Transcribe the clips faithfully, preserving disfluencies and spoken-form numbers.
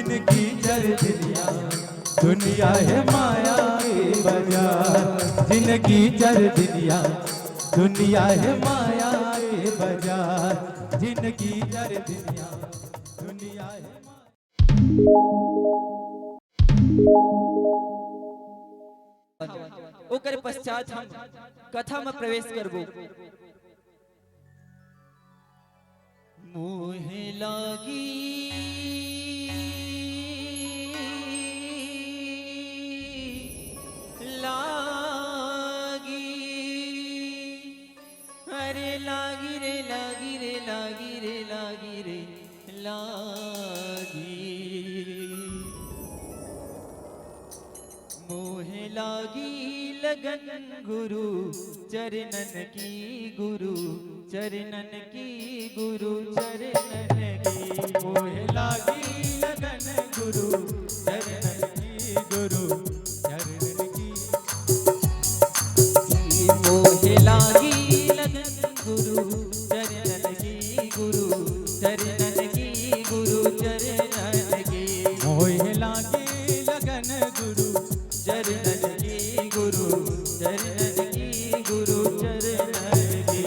जिंदगी चर दुनिया, दुनिया है माया के बाजार। जिंदगी चर दुनिया, दुनिया है माया के बाजार। जिंदगी चर दुनिया, दुनिया है माया। ओकर पश्चात हम कथा में प्रवेश करबो। मोहे लागी, लागी, अरे लागी रे, लागी रे, लागी रे, लागी रे, लागी। मोहे लागी लगन गुरु चरणन की, गुरु चरणन की, गुरु चरणन की। मोहे लागी लगन गुरु चरणन की, गुरु चरणन की। मोहे लागी लगन गुरु चरणन की, गुरु चरणन की, गुरु चरणन की। मोहे लागी लगन गुरु चरणन की, गुरु चरणन की, गुरु चरणन की।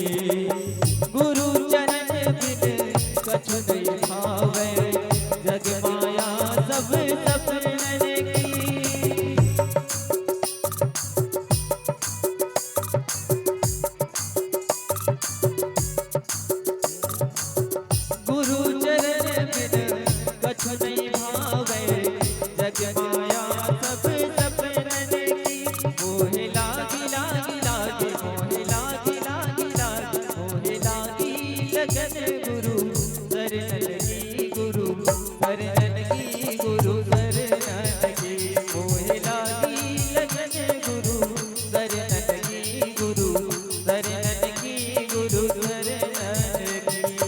गुरु चरण बिन कछु नहीं भावे, जग माया सब सपनन की। गुरु चरण बिन कछु नहीं भावे, जग माया सब सपनन की। मोहे लागी, लागी, लागी, मोहे लागी, लागी, लागी, मोहे लागी लगन गुरु चरणन की, गुरु चरणन की, गुरु चरणन की। मोहे लागी लगन गुरु चरणन की, गुरु चरणन की, गुरु चरणन की।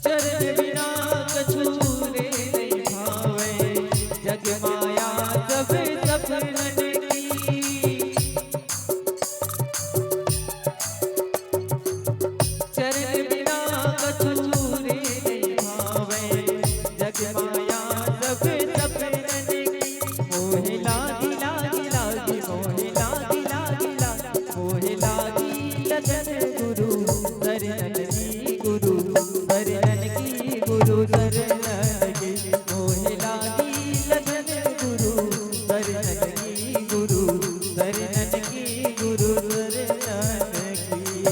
चरण बिना कछु रे नहीं भावे, जग माया सब सपनन की। चरण बिना कछु रे नहीं भावे, जग माया सब सपनन की। मोहे लागी, लागी, लागी, मोहे लागी, लागी, लागी, मोहे लागी लगन गुरु चरणन की, गुरु चरणन की, गुरु चरणन की। मोहे लागी लगन गुरु चरणन की, गुरु चरणन की, गुरु चरणन की।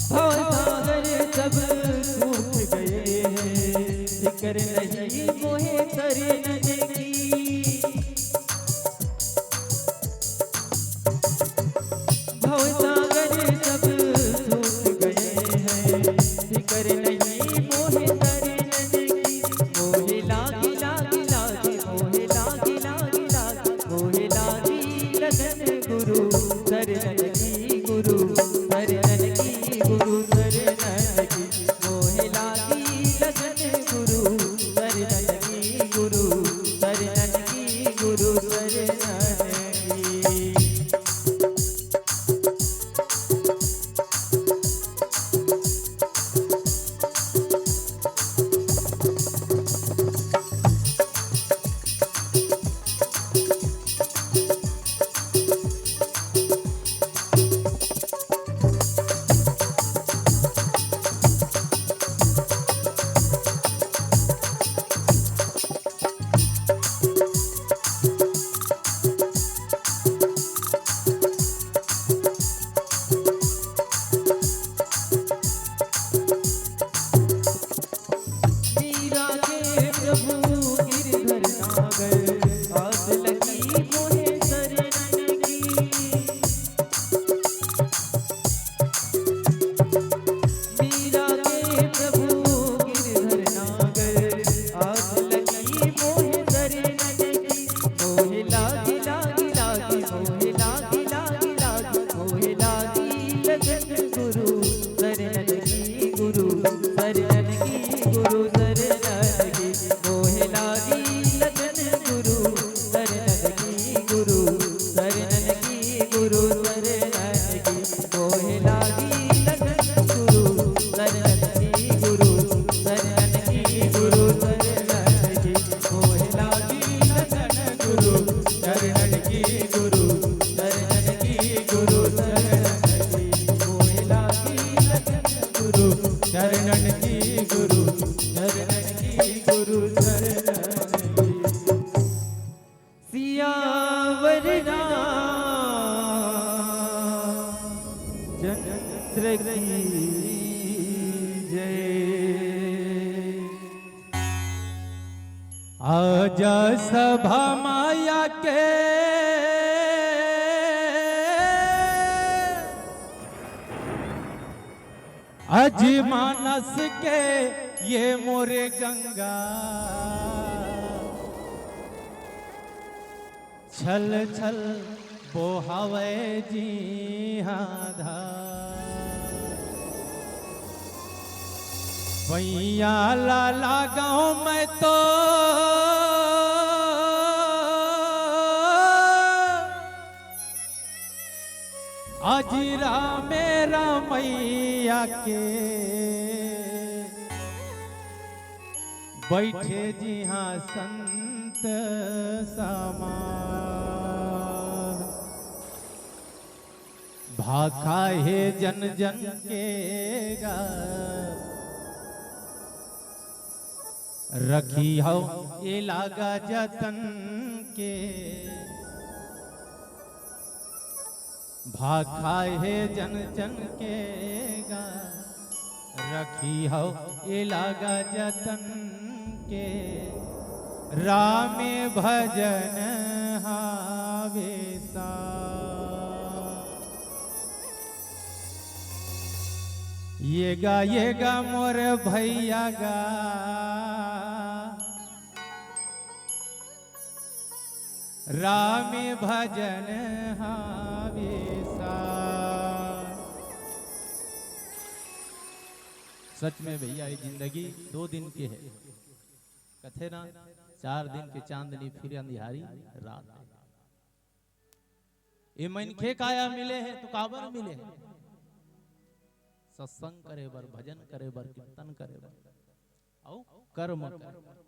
भव सागर सब सूख गए हैं, फिकर नहीं मोहे तरन की। भव सागर सब सूख गए हैं, फिकर नहीं मोहे तरन की। मोहे लागी, लागी, लागी, मोहे लागी, लागी, लागी, मोहे लागी लगन गुरु तरन की, गुरु तरन की, गुरु तरन की। मोहे लागी लगन गुरु तरन की, गुरु तरन की, गुरु तरन की। चरणन की गुरु, चरणन की गुरु, चरणन की। सियावर रामचंद्र की जय। आज सभा माया के अज मानस के ये मोरे गंगा, छल छल बोहावै जिहां धार। पैया ला लागव मैं तो अजीरा मेरा मैया के बैठे जिहां संत समाज। भाखा हे जन जन के गा, रखिहव ए लागा जतन के। भाखा हे जन जन के गा, रखिहव ए लागा जतन के। राम भजन हावे सा। ये गा, ये गा मोर भैया गा, राम भजन हावे सा। सच में भैया, ये जिंदगी दो दिन के हे। कथे ना, चार दिन के चांदनी फिर अंधियारी रात हे। ये मनखे काया मिले हे तो काबर मिले हे? सत्संग करे बर, भजन करे बर, कीर्तन करे बर, अउ कर्म करे बर।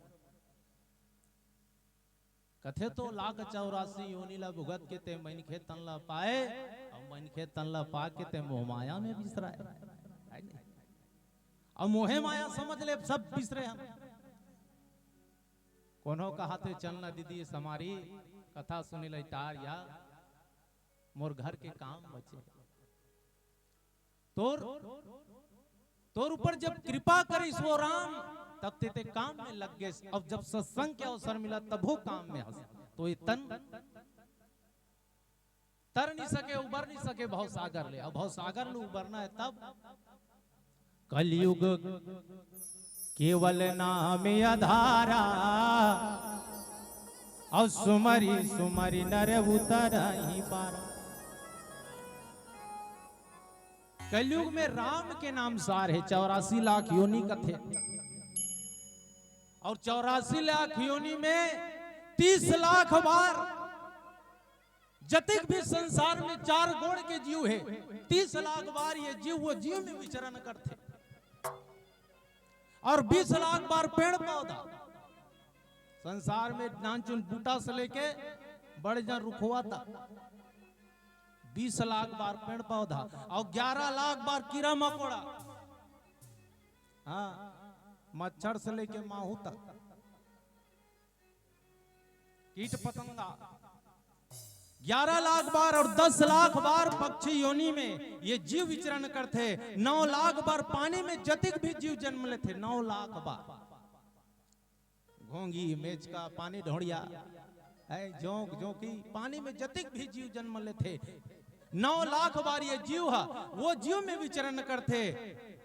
कथे तो लाख चौरासी योनि ला भुगत के ते मनखे तन ला पाए, अउ मनखे तन ला पा के ते मोह माया में बिसराए। हे नहीं? अउ मोहे माया समझ ले सब बिसरे हम। कोनो कहाथे चलना दीदी समारी, कथा सुने ला टार या मोर घर के काम बचे। तोर, तोर ऊपर जब कृपा करिस वो राम, तब ते, ते काम में लग गेस। अब जब सत्संग के अवसर मिला, तब वो काम में हस। तो ये तन तर नहीं सके, उबर नहीं सके भवसागर ले। अब भवसागर ले उबरना हे तब कलयुग केवल नाम आधारा, अउ सुमरि सुमरि नर उतरहि पारा। कलयुग में राम के नाम सार हे, चौरासी लाख योनि कथे, अउ चौरासी लाख योनि में तीस लाख बार जतिक भी संसार में चार गोड़ के जीव हे, तीस लाख बार ये जीव वो जीव में विचरण करथे। अउ बीस लाख बार पेड़ पौधा, संसार में नानचुन बूटा से लेके बड़े जन रुखवा तक, बीस लाख बार पेड़ पौधा अउ ग्यारह लाख बार कीड़ा मकोड़ा, हाँ, मच्छर से लेके माहू तक। कीट पतंगा, ग्यारह लाख बार अउ दस लाख बार पक्षी योनि में ये जीव विचरण करथे। नौ लाख बार पानी में जतिक भी जीव जन्म लेथे, नौ लाख बार। घोंगी, मेचका, पानी ढोड़िया, हे जोंक, जोंकी, पानी में जतिक भी जीव जन्म लेथे, नौ लाख बार ये जीव ह, वो जीव में विचरण करथे।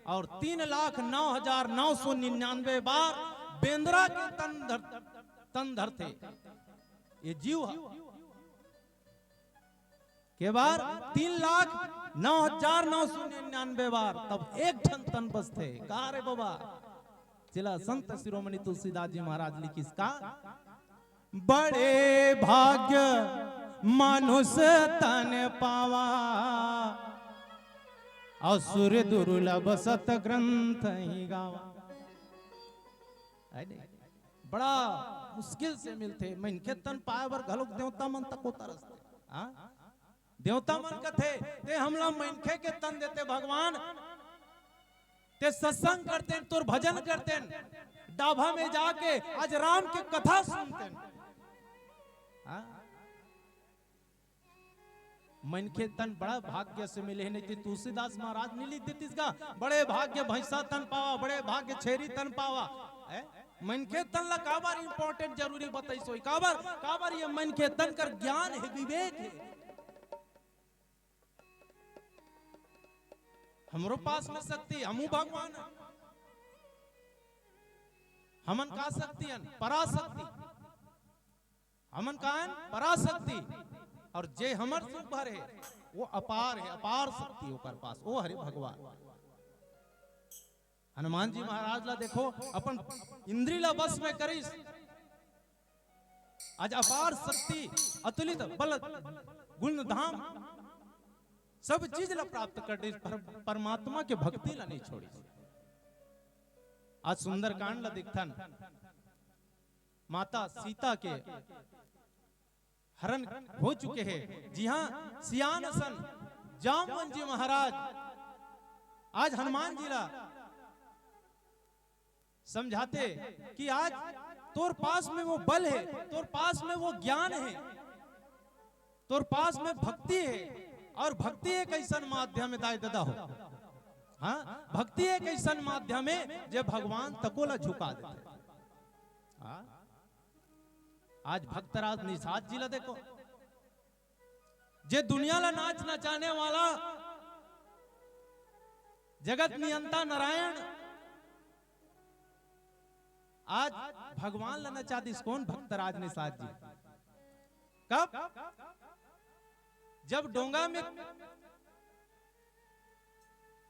अउ तीन लाख नौ हजार नौ सौ निन्यानवे बार बेंदरा के तन धर, तन धरथे। ये जीव ह के बार तीन लाख नौ हजार नौ सौ निन्यानवे बार, तब एक ठन तन बसथे। का रे बाबा? चला संत शिरोमणि तुलसीदास जी महाराज लिखिस का, बड़े भाग्य मानुष तन पावा, असुर दुर्लभ सत ग्रंथ ही गावा। हे नहीं? बड़ा मुश्किल से मिलथे। मनखे तन पाए बर घलोक देवता मन तक होता रहिथे। हाँ? देवता मन कथे, ते हमला मनखे के तन देते भगवान, ते सत्संग करतेन, तोर भजन करतेन, डाभा में जाके आज राम के कथा सुनतेन। हाँ? मनखे तन बड़ा भाग्य से मिले हे, नहीं तो तुलसीदास महाराज नहीं लिख देतिस का, "बड़े भाग्य भैंसा तन पावा, बड़े भाग्य छेरी तन पावा।" हैं? मनखे तन ला काबर important जरूरी बताइस होही? काबर, काबर ये मनखे तन कर ज्ञान हे, विवेक हे। हमरो पास में शक्ति, हमू भगवान हन। हमन का शक्ति हन? पराशक्ति। हमन का हन? पराशक्ति। और जे हमर से ऊपर हे, वो अपार हे, अपार शक्ति ओकर पास, वो हरे भगवान। हनुमान जी महाराज ला देखो, अपन इंद्री ला वश में करिस। आज अपार शक्ति, अतुलित बल, गुण धाम, सब चीज ला प्राप्त कर दे, पर, परमात्मा के भक्ति ला नहीं छोड़ी। आज सुंदरकांड ला देखथन, माता सीता के हरण हो चुके हे। जी हाँ, सियान असन जामवंत जी महाराज आज हनुमान जी ला समझाथे कि आज तोर पास में वो बल हे, तोर पास में वो ज्ञान हे, तोर पास में भक्ति हे, और भक्ति एक अइसन माध्यम हे, दाई ददा हो, हाँ, भक्ति एक अइसन माध्यम हे जे भगवान तको ला झुका देथे। हाँ? आज भक्तराज निषाद जी ला देखो, जे दुनिया ला नाच नचाने वाला जगत नियंता नारायण आज भगवान ला नचा दिस। कौन? भक्तराज निषाद जी। कब? जब डोंगा में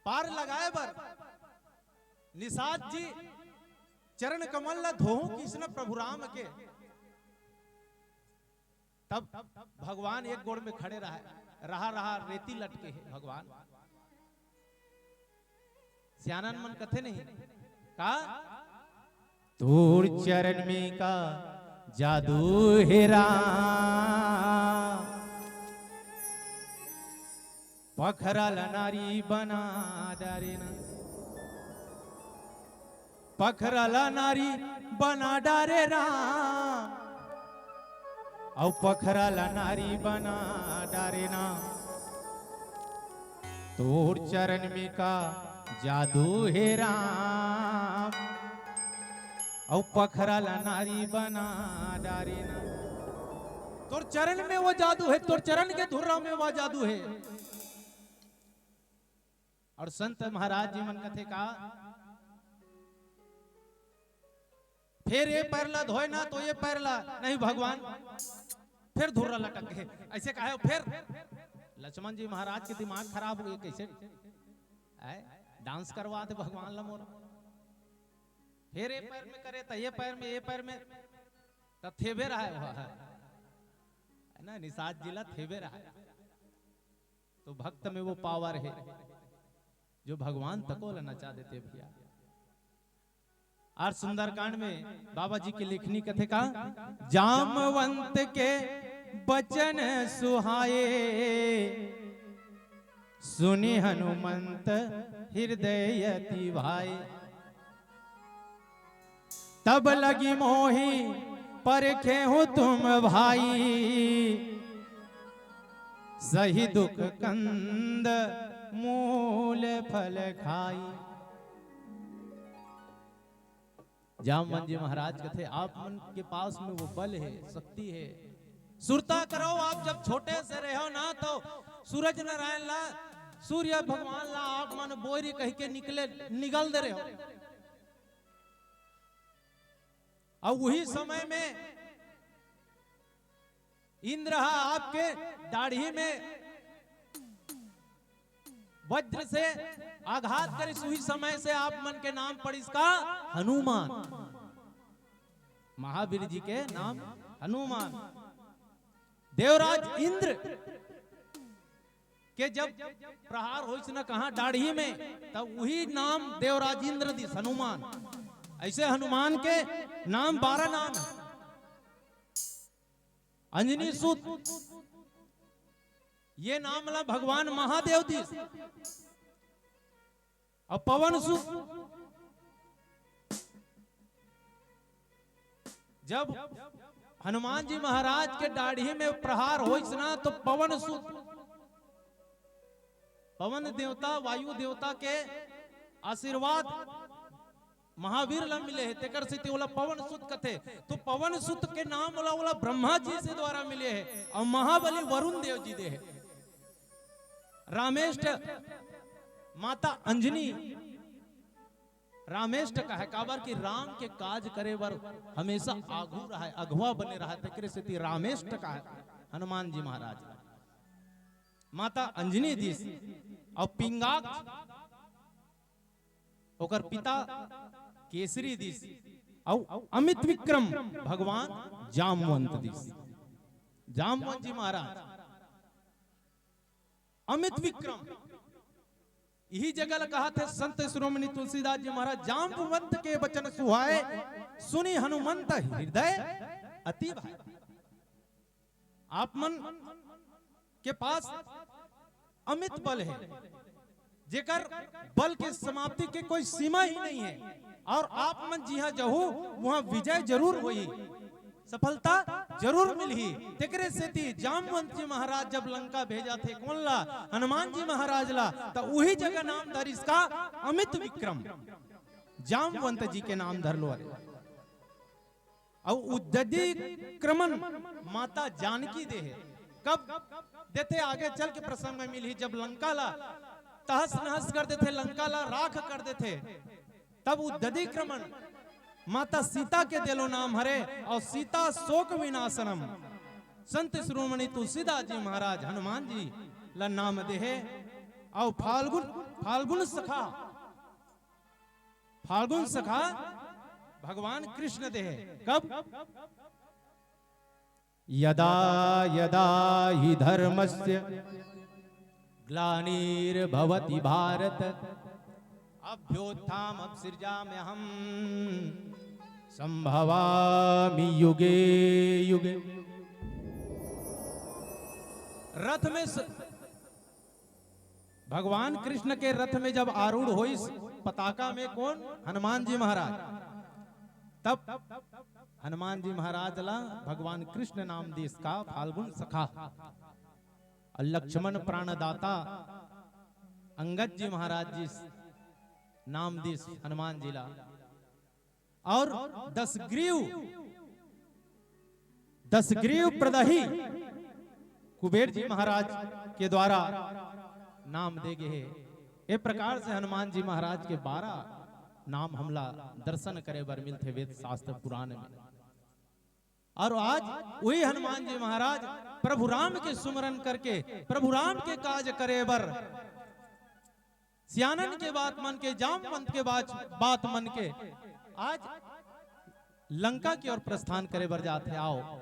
पार लगाए बर निषाद जी चरण कमल ला धोहूं कृष्ण प्रभु राम के, तब भगवान एक गोड़ में खड़े रहा, रहा, रहा, रेती लटके हे भगवान। सियानन मन कथे नहीं का, "तोर चरण में का जादू हे राम, पखरा ला नारी बना डारे ना।" पखरा ला नारी बना डारे राम, अउ पखरा ला नारी बना डारे ना। तोर चरण में का जादू हे राम, अउ पखरा ला नारी बना डारे ना। तोर चरण में वो जादू हे, तोर चरण के धुर्रा में वो जादू हे। और संत महाराज जी मन कथे का, "फेर ये पैर ला धोए ना तो ये पैर ला नहीं भगवान, फेर धुर्रा लटक गे।" ऐसे कहे, फेर लक्ष्मण जी महाराज के दिमाग खराब हो गे, कैसे आय डांस करवा दे भगवान ला मोर, फेर ये पैर में करे त ये पैर में, ये पैर में, त थेबे रहा है, है ना, निषाद जी ला थेबे रहा है। तो भक्त में वो पावर हे जो भगवान तको ला नचा देथे भैया। आर सुंदरकांड में बाबा जी के लेखनी कथे का, "जामवंत के बचन सुहाए, सुनि हनुमंत हृदय अति भाए।" तब लगी मोहि परखेहु तुम भाई, सही दुख कंद मूल फल खाई। जामवंत जी महाराज कथे, आप मन के पास में वो बल हे, शक्ति हे। सुरता करो, आप जब छोटे से रहो ना, तो सूरज नारायण ला, सूर्य भगवान ला आप मन बोरी कह के निकले, निगल दे रहे हो। अउ उही समय में इंद्र हा आपके दाढ़ी में वज्र से आघात करिस, उही समय से आप मन के नाम पड़िस का हनुमान। महावीर जी के नाम हनुमान। देवराज इंद्र के जब प्रहार होइस न कहा दाढ़ी में, तब उही नाम देवराज इंद्र दिस हनुमान। ऐसे हनुमान के नाम बारह नाम हे। अंजनी सुत, ये नाम ला भगवान महादेव दिस। अब पवन सुत, जब हनुमान जी महाराज के दाढ़ी में प्रहार होइस ना, तो पवन सुत, पवन देवता, वायु देवता के आशीर्वाद महावीर ला मिले हे, तेकर सेती ओला पवन सुत कथे। तो पवन सुत के नाम ओला, ओला ब्रह्मा जी से द्वारा मिले हे और महाबली वरुण देव जी दे हे। रामेष्ट माता अंजनी रामेष्ट कहे, काबर कि राम के काज करे बर हमेशा आगू रहय, अगुवा बने रहय, तेकरे सेती रामेष्ट कहे हनुमान जी महाराज। माता अंजनी दिस अउ पिंगाक ओकर पिता केसरी दिस अउ अमित विक्रम भगवान जामवंत दिस। जामवंत जी महाराज, अमित विक्रम, इही जगह ल कहाथे संत शिरोमणि तुलसीदास जी महाराज, "जाम्बवंत के वचन सुहाए, सुनि हनुमंत हृदय अति भाए।" आप मन के पास अमित बल हे, जेकर बल के समाप्ति के कोई सीमा ही नहीं है, और आप मन जिहां जहू, वहां विजय जरूर होही। सफलता जरूर मिलही। तेकरे सेती जामवंत जी महाराज जब लंका भेजाथे कोन ला, हनुमान जी महाराज ला, त उही जगह नाम धरिस का, अमित विक्रम, जामवंत जी के नाम धर लो। अरे, अउ उद्दधिक्रमण माता जानकी दे हे। कब देथे, आगे चल के प्रसंग में मिलही, जब लंका ला तहस नहस कर देथे, लंका ला राख कर देथे, तब उद्दधिक्रमण माता सीता के देलो नाम हरे, अउ सीता शोक विनाशनम। संत शिरोमणि तुलसीदास जी महाराज हनुमान जी ला नाम देहे, अउ फाल्गुन, फाल्गुन सखा, फाल्गुन सखा भगवान कृष्ण देहे। कब? यदा यदा हि धर्मस्य ग्लानिर्भवति भारत, अभ्युत्थानमसृजाम्यहम्, सम्भवामि युगे युगे। रथ में स-, भगवान कृष्ण के रथ में जब आरूढ़ होइस पताका में, कोन? हनुमान जी महाराज। तब हनुमान जी महाराज ला भगवान कृष्ण नाम दिस का, फाल्गुन सखा। अउ लक्ष्मण प्राणदाता अंगद जी महाराज जी नाम दिस हनुमान जी ला। अउ दशग्रीव, दशग्रीव प्रदही कुबेर जी महाराज के द्वारा नाम दे गे हे। ए प्रकार से हनुमान जी महाराज के बारह नाम हमला दर्शन करे बर मिलथे वेद शास्त्र पुराण में। अउ आज वही हनुमान जी महाराज प्रभु राम के सुमरन करके, प्रभु राम के काज करे बर सियानन के बात मन के, जामवंत के बात, बात मन के आज लंका के ओर प्रस्थान करे बर जात हे। आओ,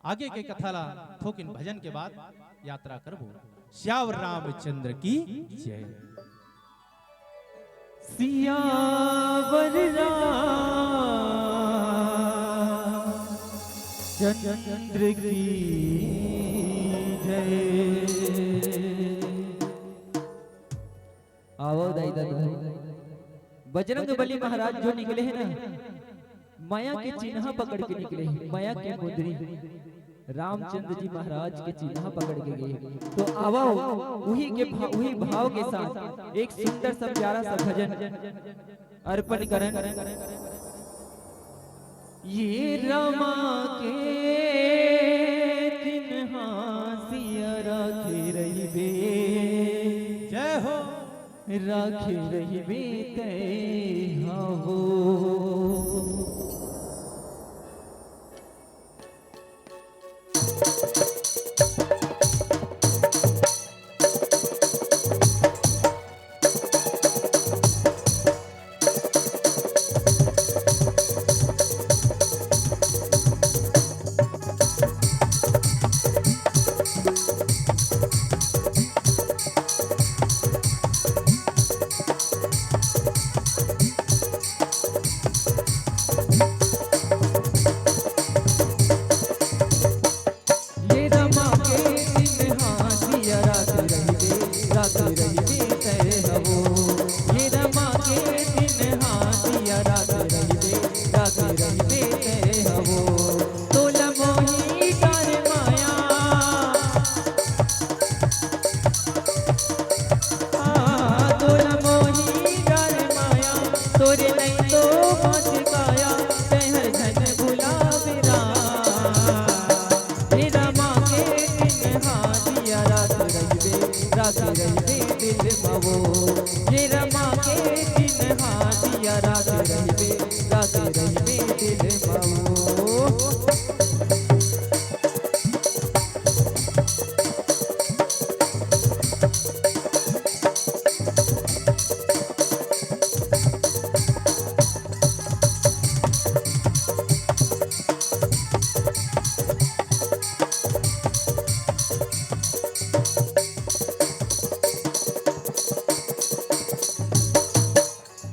आगे के कथा ला थोकिन भजन के बाद यात्रा करबो। सियावर रामचंद्र की जय। सियावर रामचंद्र की जय। आवव दाई ददा, बजरंग बली महाराज जो निकले हे ना, मया के चिन्हा पकड़ के निकले हे, मया के मुंदरी, रामचंद्र जी महाराज के चिन्हा पकड़ के गे हे। तो आवव, उही के भा-, उही भाव के साथ एक सुंदर सा प्यारा सा भजन अर्पण करन। ये रामा के चिन्हा सिया राखे रहिबे। जय हो। राखे रहिबे तैं हवो। तोरे नइ तो बाँच काया, तैं हर झन भुला बेरा। हे रामा के दिन हा दिया रात रहिबे, रात रहिबे दिल मा वो। हे रामा के दिन हा दिया रात रहिबे, रात रहिबे दिल मा वो।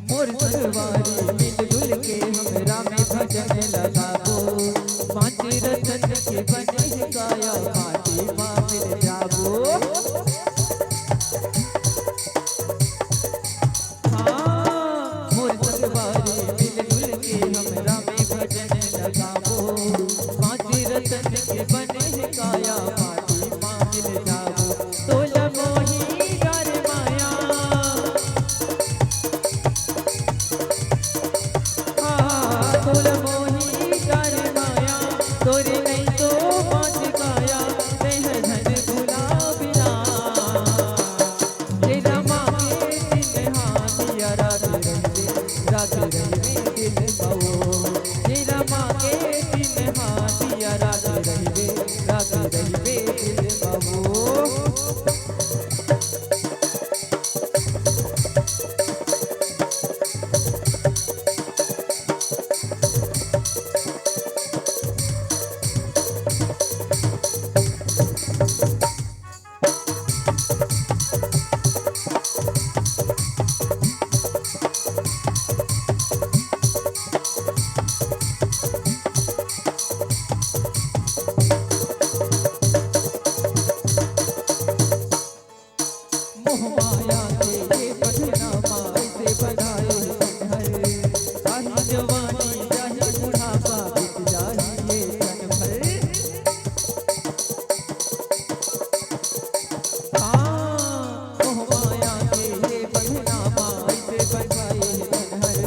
मोर संगवारी मिलजुल के हम राम भजन लगाबो। पाँच रतन के बने हे काया, माटी मा मिल जाबो। हाँ, मोर संगवारी मिलजुल के हम राम भजन लगाबो। पाँच रतन के बने हे काया, माटी मा मिल जाबो। तोला मोही डर माया। हाँ, तोला मोही डर माया, तोरे नइ तो बाँच काया, तैं हर झन भुला बेरा। हे रामा के दिन हा दिया रात रहिबे, रात रहिबे दिल मा वो। हे रामा के दिन हा दिया रात रहिबे, रात रहिबे दिल मा वो। मोह माया के ये बंधना मा अइसे बंधाए हे मन हर। आही जवानी जाही बुढ़ापा, बीत जाही ये क्षण भर। हाँ, मोह माया के ये बंधना मा अइसे बंधाए हे मन हर।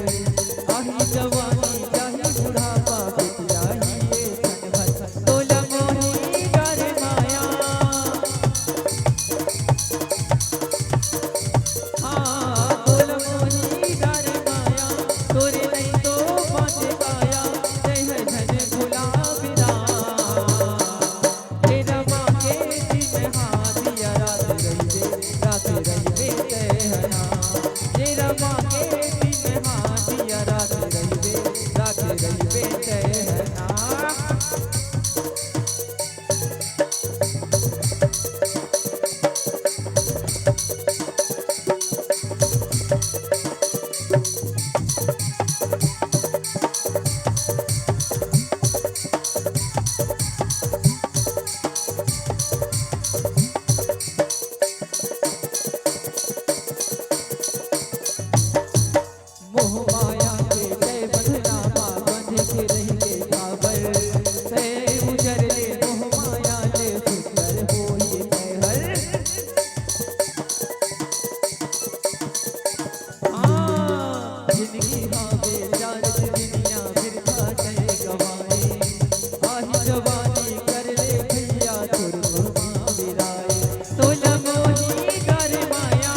आही जवानी जाही बुढ़ापा, बीत जाही ये क्षण भर। तोला मोही डर माया। हाँ, तोला मोही डर माया, तोरे नइ तो बाँच काया, तैं हर झन भुला बेरा। हे रामा के दिन हा दिया रात रहिबे, रात रहिबे तैं हा ना। हे रामा के दिन हा दिया रात रहिबे, रात रहिबे तैं हा ना। मोह माया के तैं बंधना मा बंध के रहिगे काबर? तैं उजर ले मोह माया ले सुंदर होही तैं हर। हाँ, जिनगी हावे चार जुनिया बिरथा तैं गवाए। आही जवानी कर ले भैया तोर मोह मा बिराए। तोला मोही डर माया।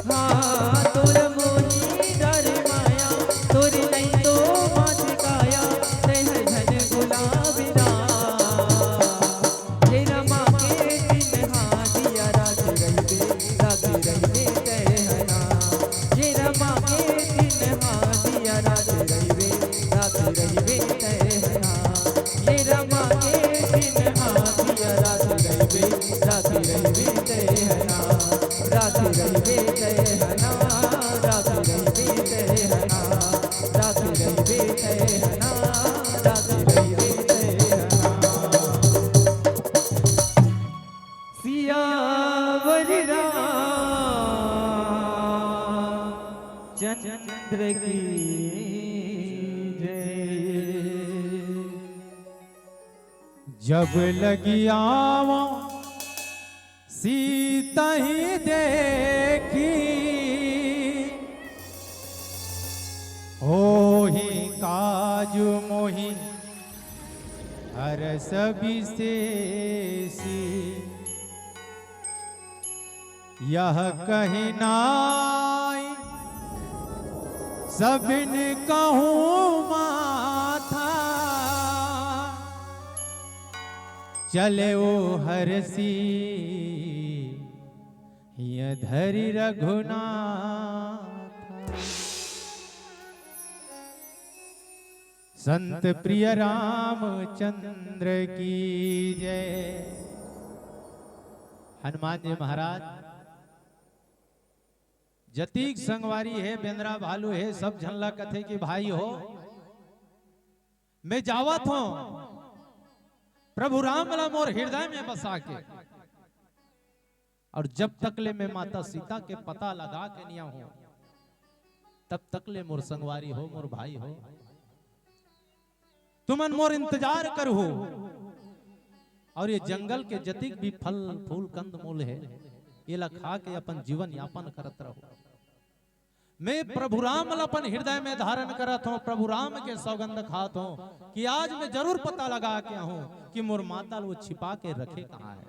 हाँ, तोला मोही डर माया, तोरे नइ तो बाँच काया, तैं हर झन भुला बेरा। हे रामा के दिन हा दिया रात रहिबे, रात रहिबे तैं हा ना। हे रामा के दिन हा दिया रात रहिबे, रात रहिबे तैं हा ना। हे रामा के दिन हा दिया रात रहिबे, रात रहिबे तैं हा ना। रात रहिबे तैं हा ना, रात रहिबे तैं हा ना, रात रहिबे तैं हा ना, रात रहिबे तैं हा ना। सियावर रामचंद्र की जय। जब लगियावा सीता ही दे सविशेषी यह कहि नाई, सबिन कहूँ माथा। चले ओ हरसी हिय धरि रघुनाथ। संत प्रिय रामचंद्र की जय। हनुमान जी महाराज, जतीक संगवारी हे, बेंदरा भालू हे, सब झन ला कथे कि भाई हो, मैं जावत हों, प्रभु राम ला मोर हृदय में बसा के। और जब तक ले मैं माता सीता के पता लगा के नइ आहूं, तब तक ले मोर संगवारी हो, मोर भाई हो, तुमन मोर इंतजार करहू। और ये जंगल के जतिक भी फल फूल कंद मूल हे, एला खा के अपन जीवन यापन करत रहू। मैं प्रभु राम ला अपन हृदय में धारण करत हों, प्रभु राम के सौगंध खात हों कि आज मैं जरूर पता लगा के आहूं कि मोर माता ला वो छिपा के रखे कहाँ हे।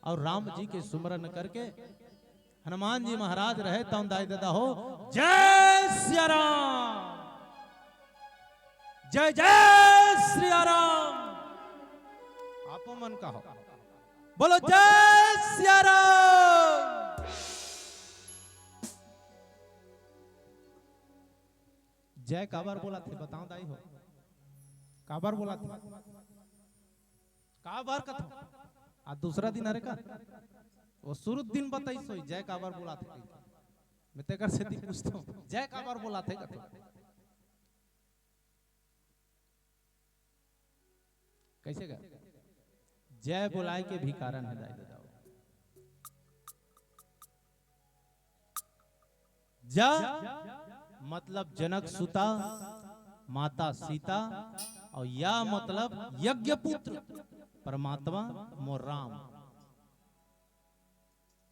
और राम जी के सुमरन करके हनुमान जी महाराज रहे तौन दाई ददा हो, जय सिया राम, जय जय सिया राम। आपो मन कहो, बोलो जय सिया राम। जय काबर बोलाथे, बताओ दाई हो, काबर बोलाथे? काबर कथो? आज दूसरा दिन हरे का? वो शुरू दिन बताइस होही, जय काबर बोलाथे कहिके। मैं तेकर सेती पूछत हों, जय काबर बोलाथे कथो? कइसे का? जय बोलाय के भी कारण हे दाई ददा हो। जा मतलब जनक सुता, माता सीता, और या मतलब यज्ञ पुत्र, परमात्मा मोर राम।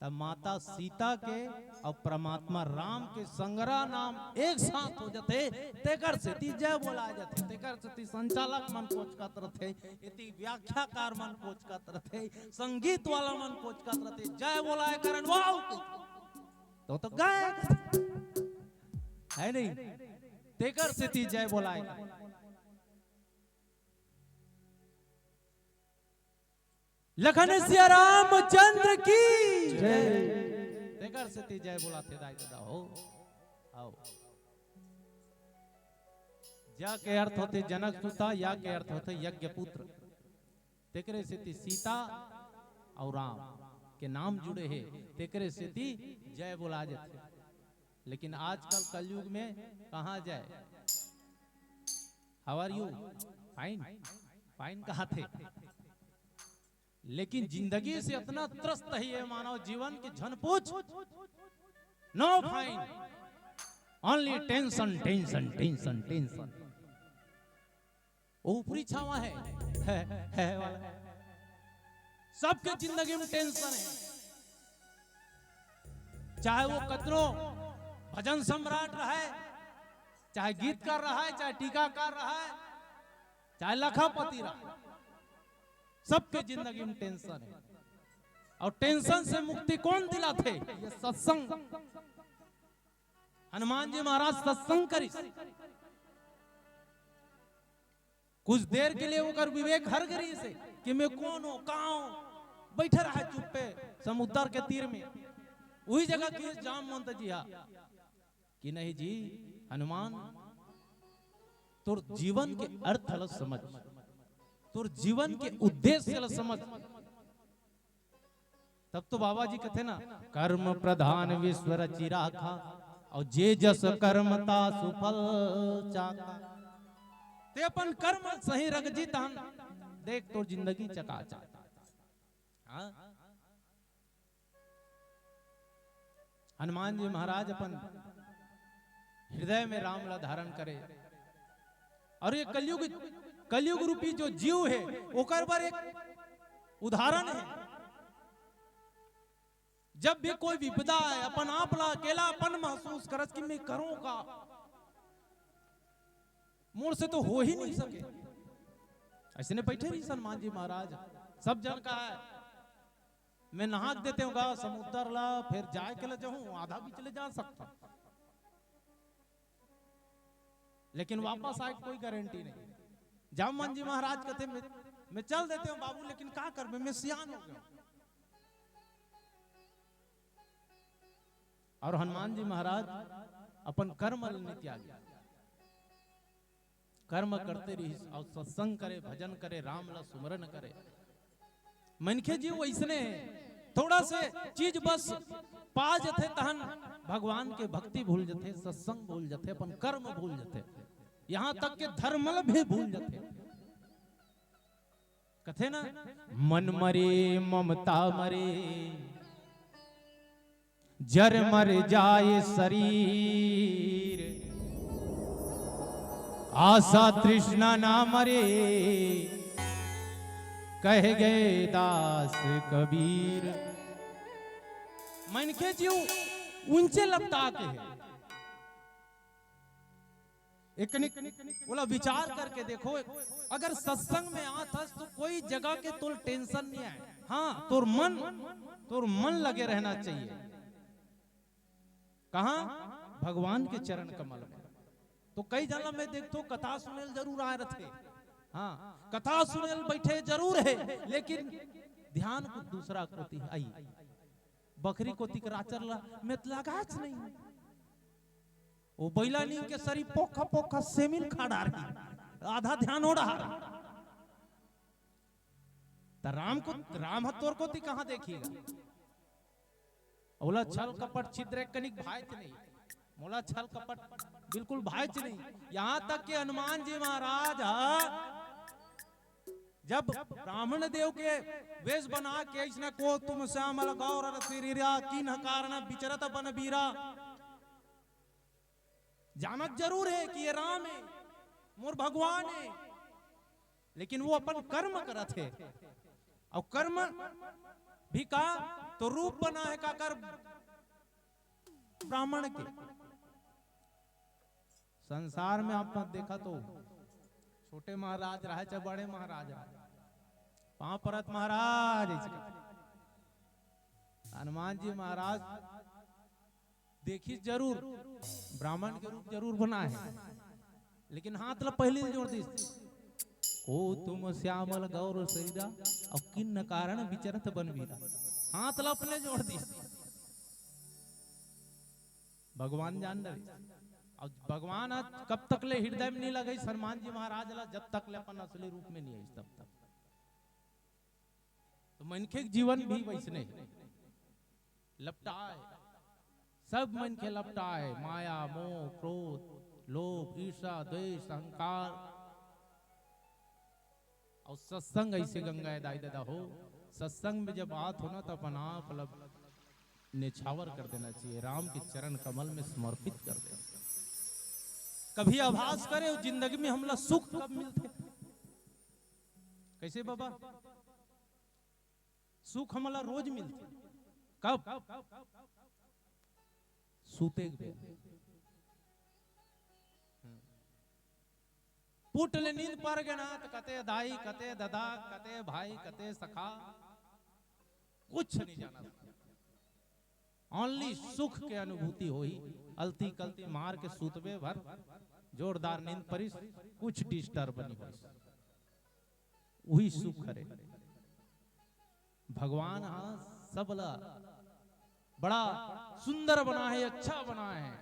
तब माता सीता के और परमात्मा राम के संगरा नाम एक साथ हो जाथे, तेकर सेती जय बोलाय जाथे, तेकर सेती संचालक मन कोचकत रथे, एती व्याख्याकार मन कोचकत रथे, संगीत वाला मन कोचकत रथे, जय बोलाय करन वाव। तो, तो गाय हे नहीं, तेकर सेती जय बोलाय। लखन सिया रामचंद्र की जय। तेकर सेती जय बोलाथे दाई ददा हो। आओ। जा के अर्थ होथे जनक सुता, या के अर्थ होथे यज्ञ पुत्र। तेकरे सेती सीता और राम के नाम जुड़े हे, तेकरे सेती जय बोलाय जाथे। लेकिन आजकल कलयुग में कहाँ जय? How are you? Fine, fine कहाथे। लेकिन जिंदगी से अतना त्रस्त हे ये मानव जीवन कि झन पूछ। No fine, only tension, tension, tension, tension। वो ऊपरी छावा हे, हे, हे वाला। सबके जिंदगी में tension हे, चाहे वो कतनो भजन सम्राट रहे, चाहे गीतकार रहे, चाहे टीकाकार रहे, चाहे लखपति रहे, सबके जिंदगी में tension हे। और tension से मुक्ति कोन दिलाथे? ये सत्संग। हनुमान जी महाराज सत्संग करिस। कुछ देर के लिए ओकर विवेक हर गे रिहिसे कि मैं कोन हों, का हों। बइठे रहे चुप्पे समुद्र के तीर में। उही जगह कि जामवंत जी हा कि नहीं जी हनुमान, तोर जीवन के अर्थ ल समझ, तोर जीवन के उद्देश्य ल समझ। तब तो बाबा जी कथे ना, कर्म प्रधान विश्व रचि राखा, और जे जस कर्म तासु फल चाखा। ते अपन कर्म सही रख जी तहन देख तोर जिंदगी चकाचक। हाँ? हनुमान जी महाराज अपन हृदय में राम ला धारण करे। और ये कलयुग, कलयुग रूपी जो जीव हे, ओकर बर एक उदाहरण हे। जब भी कोई विपदा आय, अपन आप ला अकेलापन महसूस करस कि मैं करों का, मोर से तो हो ही नहीं सके। अइसने बइठे रहिस हनुमान जी महाराज, सब जन का हे, मैं नहा के देते हूँ गा समुद्र ला, फेर जाए के ला जाहूँ, आधा बीच ले जा सकता, लेकिन वापस आए के कोई गारंटी नहीं। जामवंत जी महाराज कथे, मैं, मैं चल देते हूँ बाबू, लेकिन का करबे, मैं सियान हो गया हूँ। अउ हनुमान जी महाराज अपन कर्म ल नइ त्यागे, कर्म करते रहिस अउ सत्संग करे, भजन करे, राम ला सुमरन करे। मनखे जीव वइसने हे, थोड़ा से चीज बस पा जथे, तहन भगवान के भक्ति भूल जथे, सत्संग भूल जथे, अपन कर्म भूल जथे, यहाँ तक के धर्म ल भी भूल जथे। कथे ना, मन मरे ममता मरे, जर मर जाए शरीर, आशा तृष्णा ना मरे, कह गए दास कबीर। मनखे जीव उंचे लपटा के हे। एक निक, ओला विचार करके देखो, अगर सत्संग में आत हस तो कोई जगह के तोर टेंशन नहीं आए। हाँ, तोर मन, तोर मन लगे रहना चाहिए। कहाँ? भगवान के चरण कमल में। तो कई जन ला मैं देखथों, कथा सुनेल जरूर आए रथे। हाँ, कथा सुनेल बैठे जरूर हे, लेकिन ध्यान कुछ दूसरा कोती आई। बखरी कोती के राचर ला में त लगाच नहीं। ओ बइला नींद के सरी पोखा पोखा सेमी ल खा डारही, आधा ध्यान ओ डहार। त राम को, राम ह तोर कोती कहाँ देखही गा? ओला छल कपट छिद्र एक कनिक भाएच नहीं, मोला छल कपट बिल्कुल भाएच नहीं। यहाँ तक कि हनुमान जी महाराज ह जब ब्राह्मण देव के वेश बना के इसने को तुम श्यामल गौर रति रीरा, किन्ह कारण विचरत बन बीरा, जानत जरूर हे कि ये राम हे, मोर भगवान हे, लेकिन वो अपन कर्म करत हे। अउ कर्म भी का, तो रूप बना हे काकर? ब्राह्मण के। संसार में आप मन देखत हो, छोटे महाराज रहे चाहे बड़े महाराज रहे, पांव परत महाराज, हनुमान जी महाराज देखिस जरूर, ब्राह्मण के रूप जरूर बना हे, लेकिन हाथ ला पहिली जोड़ दिस, को तुम श्यामल गौर शरीरा, अउ किन्ह कारण विचरत बन बीरा। हाथ ला अपने जोड़ दिस। भगवान जान डरिस। अउ भगवान आज कब तक ले हृदय में नहीं लगइस हनुमान जी महाराज ला, जब तक ले अपन असली रूप में नहीं आइस तब तक। तो मनखे के जीवन भी वइसने हे, लपटाए, सब मनखे लपटाए, माया, मोह, क्रोध, लोभ, ईर्ष्या, द्वेष, अहंकार। अउ सत्संग अइसे गंगा हे दाई ददा हो, सत्संग में जब आत हो ना, तो अपन आप ला निछावर कर देना चाहिए, राम के चरण कमल में समर्पित कर देना। कभी आभास करे, जिंदगी में हमला सुख कब मिलथे? कइसे बाबा? सुख हमला रोज मिलथे। कब? सूते के बेरा। पुट ले नींद पर गे ना, त कते दाई, कते ददा, कते भाई, कते सखा, कुछ नहीं जाना। Only सुख के अनुभूति होही। अलती कलती मार के सूतबे भर, जोरदार नींद परिस, कुछ disturb नहीं होइस। उही सुख हरे। भगवान ह सबला बड़ा सुंदर बनाए हे, अच्छा बनाए हे।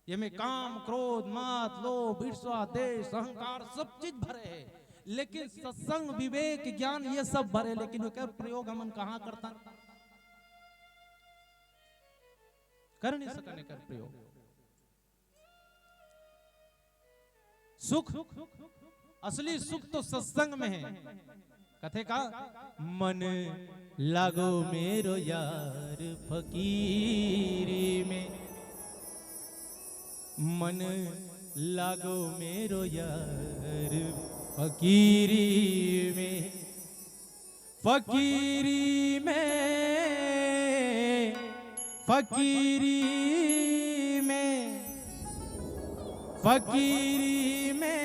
एमे काम, क्रोध, मद, लोभ, ईर्ष्या, द्वेष, अहंकार सब चीज भरे हे, लेकिन सत्संग, विवेक, ज्ञान ये सब भरे, लेकिन एकर प्रयोग हमन कहाँ करथन? कर नहीं सकन एकर प्रयोग। सुख, असली सुख तो सत्संग में हे। कथे का, मन लागो मेरो यार फकीरी में, मन लागो मेरो यार फकीरी में, फकीरी में, फकीरी में, फकीरी में,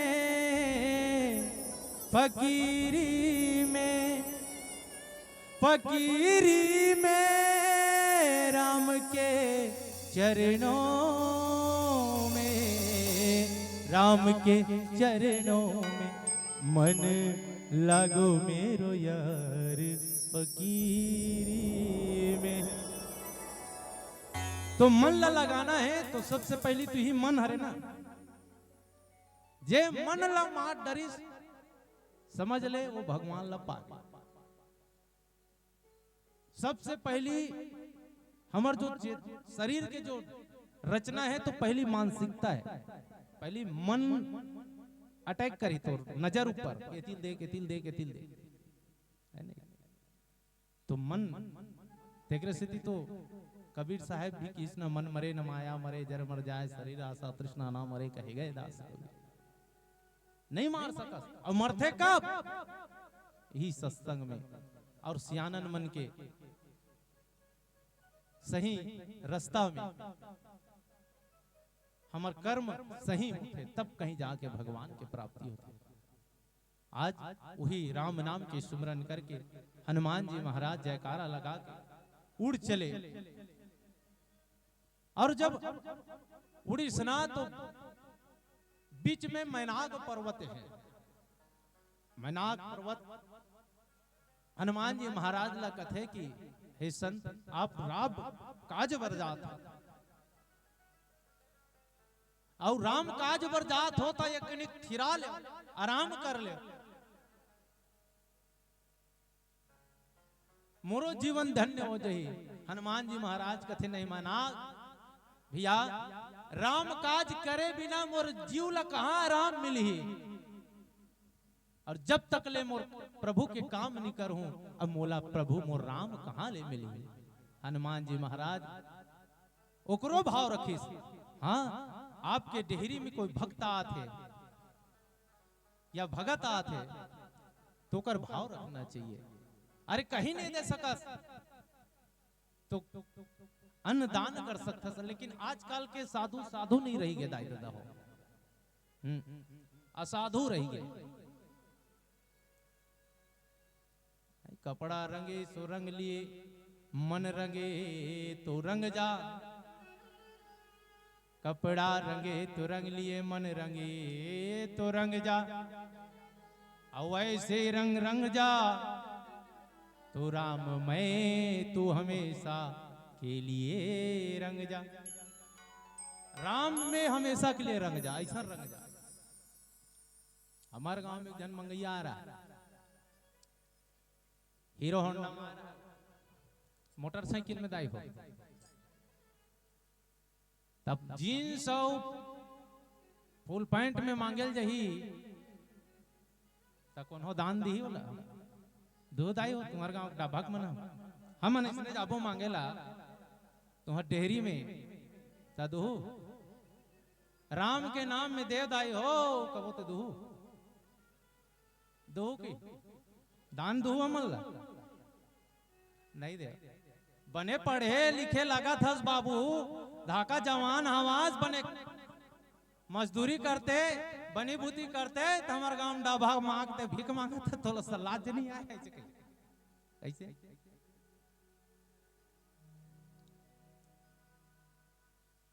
फकीरी में, फकीरी में राम के चरणों में, राम के चरणों में मन लागो मेरो यार फकीरी में। तो मन ला लगाना है तो सबसे पहली तुही मन हरे ना, जे मन ला मार डरिस, समझ ले वो भगवान ला पा गे। सबसे पहली हमर जो चे-, शरीर के जो रचना है तो पहली मानसिकता है, पहली मन अटैक करी तो नजर ऊपर, एतिल देख, एतिल देख, एतिल देख, है नहीं? तो मन तेकरे सेती तो कबीर साहब भी किहिस न, "मन मरे न माया मरे, जर मर जाए शरीर आसा, तृष्णा ना मरे," कहे गए दास कबीर। नहीं मार सकस। अउ मरथे कब? यही सत्संग में अउ सियानन मन के सही रास्ता में हमर कर्म सही होथे, तब कहीं जाके भगवान के प्राप्ति होथे। आज वही राम नाम के सुमरन करके हनुमान जी महाराज जयकारा लगा के उड़ चले। अउ जब उड़िस ना तो बीच में मैनाक पर्वत है। मैनाक पर्वत हनुमान जी महाराज ला कथे कि हे संत, आप राम काज बर जात हो, अउ राम काज बर जात हो त एक कनिक थिरा ले, आराम कर ले, मोरो जीवन धन्य हो जाही। हनुमान जी महाराज कथे, "नहीं मैनाक भैया, राम काज करे बिना मोर जीव ला कहाँ आराम मिलही? अउ जब तक ले मोर प्रभु के काम नहीं करहूं, अब मोला प्रभु मोर राम कहाँ ले मिलही?" हनुमान जी महाराज ओकरो भाव रखिस। हाँ, आपके डेहरी में कोई भक्त आत हे या भगत आत हे, तो ओकर भाव रखना चाहिए। अरे, कहीं नहीं दे सकस, तो अन्न दान कर सकथस, लेकिन आजकल के साधु, साधु नहीं रही गे, दाई ददा हो। हम्म, असाधु रही गे। कपड़ा रंगे सो रंग लिए, मन रंगे तो रंग जा। कपड़ा रंगे तो रंग लिए, मन रंगे तो रंग जा। अउ ऐसे रंग रंग जा, तो राम में तू हमेशा के लिए रंग जा। राम में हमेशा के लिए रंग जा, ऐसा रंग जा। हमारे गांव में एक जन मंगैया आ रहा, हीरो होंडा मोटरसाइकिल में दाई हो, तब जींस अउ फुल पैंट में मांगेल जही, त कोनो दान दिही ओला? दो दाई हो, तुम्हार गांव डाभक मन हो। हमन इसने जाबो मांगेला, तुम्हार डेहरी में, त दुहू। राम के नाम में दे दाई हो, कबो तो दुहू। दो की दान दू हमन ला नहीं दे। बने पढ़े लिखे लगत हस बाबू, धाका जवान हवास, बने मजदूरी करते, बनी बूती करते, त हमर गांव डाभक मांगते, भीख मांगते, तोला स लाज नहीं आए? ऐसे कही। कैसे?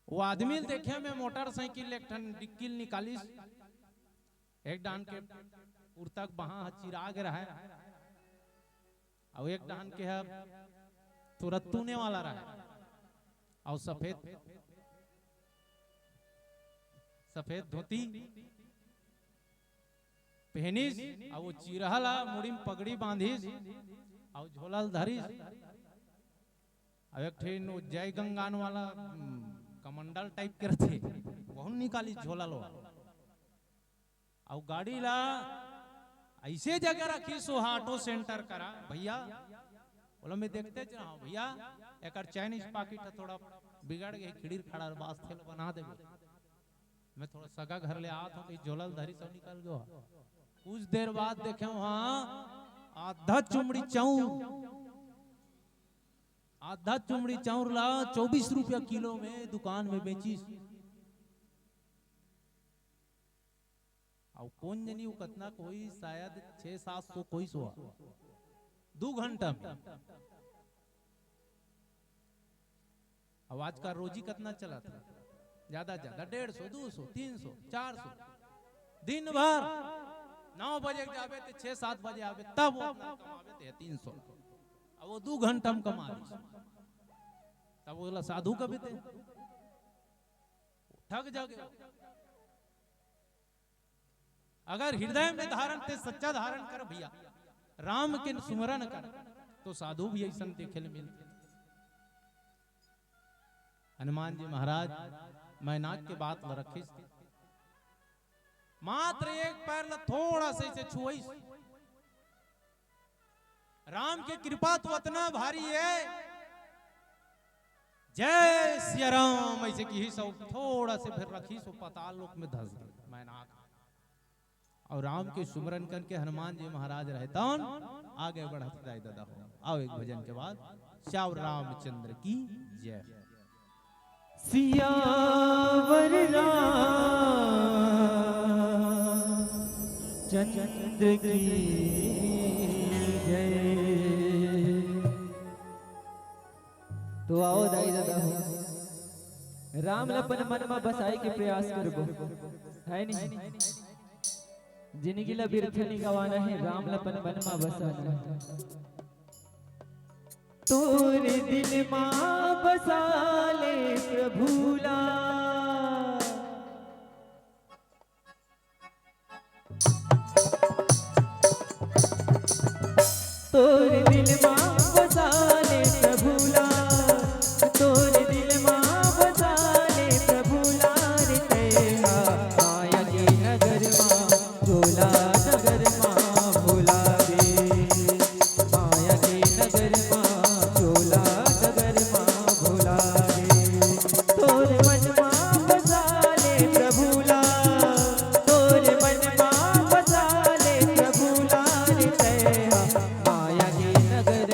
वो आदमी ल देखे में मोटरसाइकिल एक ठन डिक्की ल निकालिस, एक डान के कुर्ता के बाहा ह चिरा गे रहय, अउ एक डान के ह थोड़ा तूने वाला रहय, अउ सफेद, सफेद धोती पहनिस, अउ वो चिरहा ला मुड़ी में पगड़ी बांधिस, अउ झोला ल धरिस, अउ एक ठिन वो जय गंगान वाला, हम्म, कमंडल टाइप के रथे, वहू निकालिस झोला लो। अउ गाड़ी ला ऐसे जगह रखिस, वो ऑटो सेंटर करा, "भैया," बोला, "मैं देखते च रहा हूँ भैया, एकर चैन इस पाकिट ह थोड़ा बिगड़ गे, खिड़ीर खड़ा बास थेल बना देबे।" मैं थोड़ा सगा घर ले आत हूँ, कहीं झोला ल धरिस अउ निकल गयो। कुछ देर बाद देखे वहाँ आधा चुमड़ी चाउर, आधा चुमड़ी चाउर ला चौबीस रुपया किलो में दुकान में बेचिस। अउ कोन जनी वो कतना कोई, शायद छह सात सौ कोई सो, दू घंटा में। अब आजकल रोजी कतना चलत हे? ज्यादा ज्यादा डेढ़ सौ, दू सौ, तीन सौ, चार सौ। दिन भर नौ बजे के जाबे ते छह सात बजे आबे, तब वो अपना कमाबे ते तीन सौ। अब वो दू घंटा में कमा ली, तब वो साधु कबे ते ठग जागे। अगर हृदय में धारण ते सच्चा धारण कर भैया, राम के सुमरन कर, तो साधु भी अइसन देखे ले मिलथे। हनुमान जी महाराज मैनाक के बात ल रखिस, मात्र एक पैर ल थोड़ा से इसे छुआइस, राम के कृपा तो अतना भारी हे, जय सिया राम, अइसे किहिस अउ थोड़ा से फिर रखिस, वो पाताल लोक में धस गे मैनाक। अउ राम के सुमरन करके हनुमान जी महाराज रहतन आगे बढ़त जाय दादा हो। अउ एक भजन के बाद श्याम रामचंद्र की जय। सियावर रामचंद्र की जय। तो आओ दाई दादा हो, राम ल अपन मन म बसाए के प्रयास करबो, है नहीं? जिंदगी ला बिरथा नी गवाना हे, राम ला अपन मन मा बसाना हे। तोर दिल मा बसा ले प्रभु ला। तोर दिल मा बसा ले प्रभु ला, तोर दिल मा बसा ले प्रभु ला रे। तैहा माया के नगर मा, चोला नगर मा भुला दे। माया के नगर मा, चोला नगर मा भुला दे। तोर मन मा बसा ले प्रभु ला, तोर मन मा बसा ले प्रभु ला रे। तैहा माया के नगर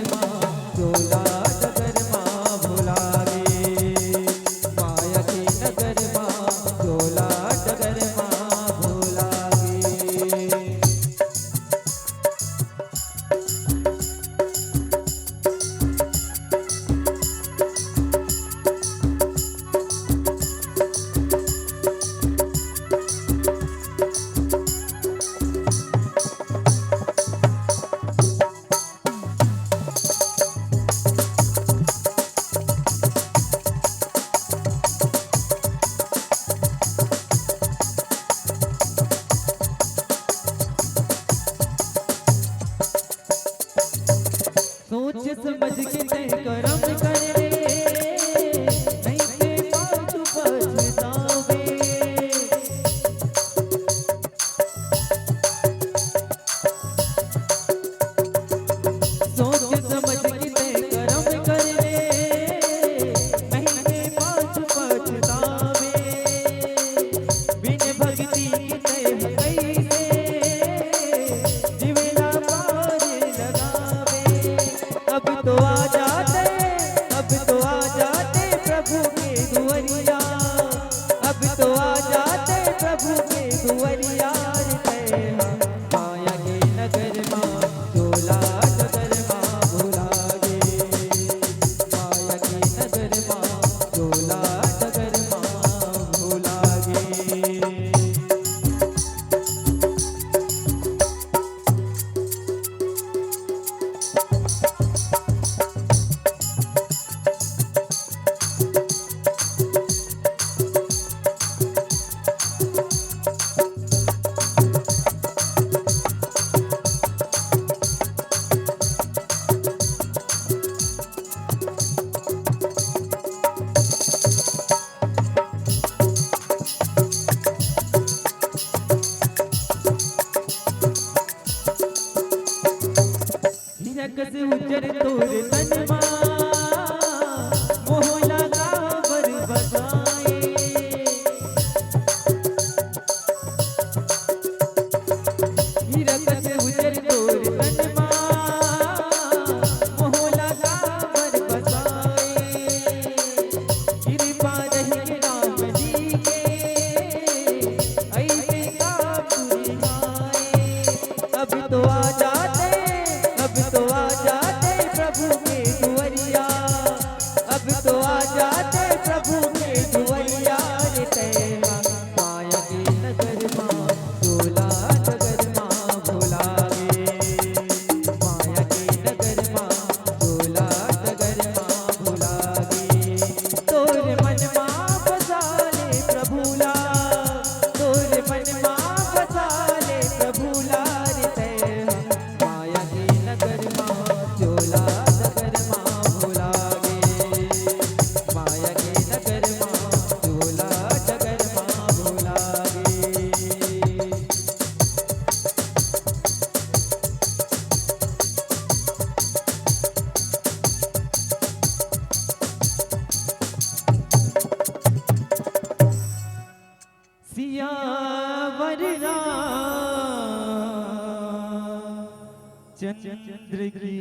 चंद्र की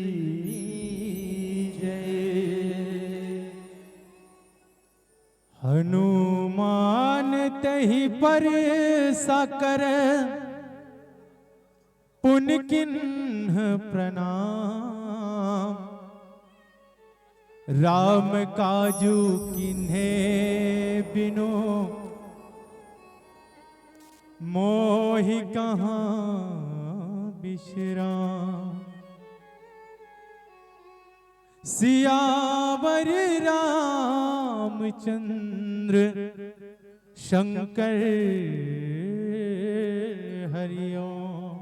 जय। हनुमान तहि पर साकर पुन किन्ह प्रणाम। राम काजु किन्हे बिनु मोहि कहाँ विश्राम। सियावर रामचंद्र शंकर हरिओम।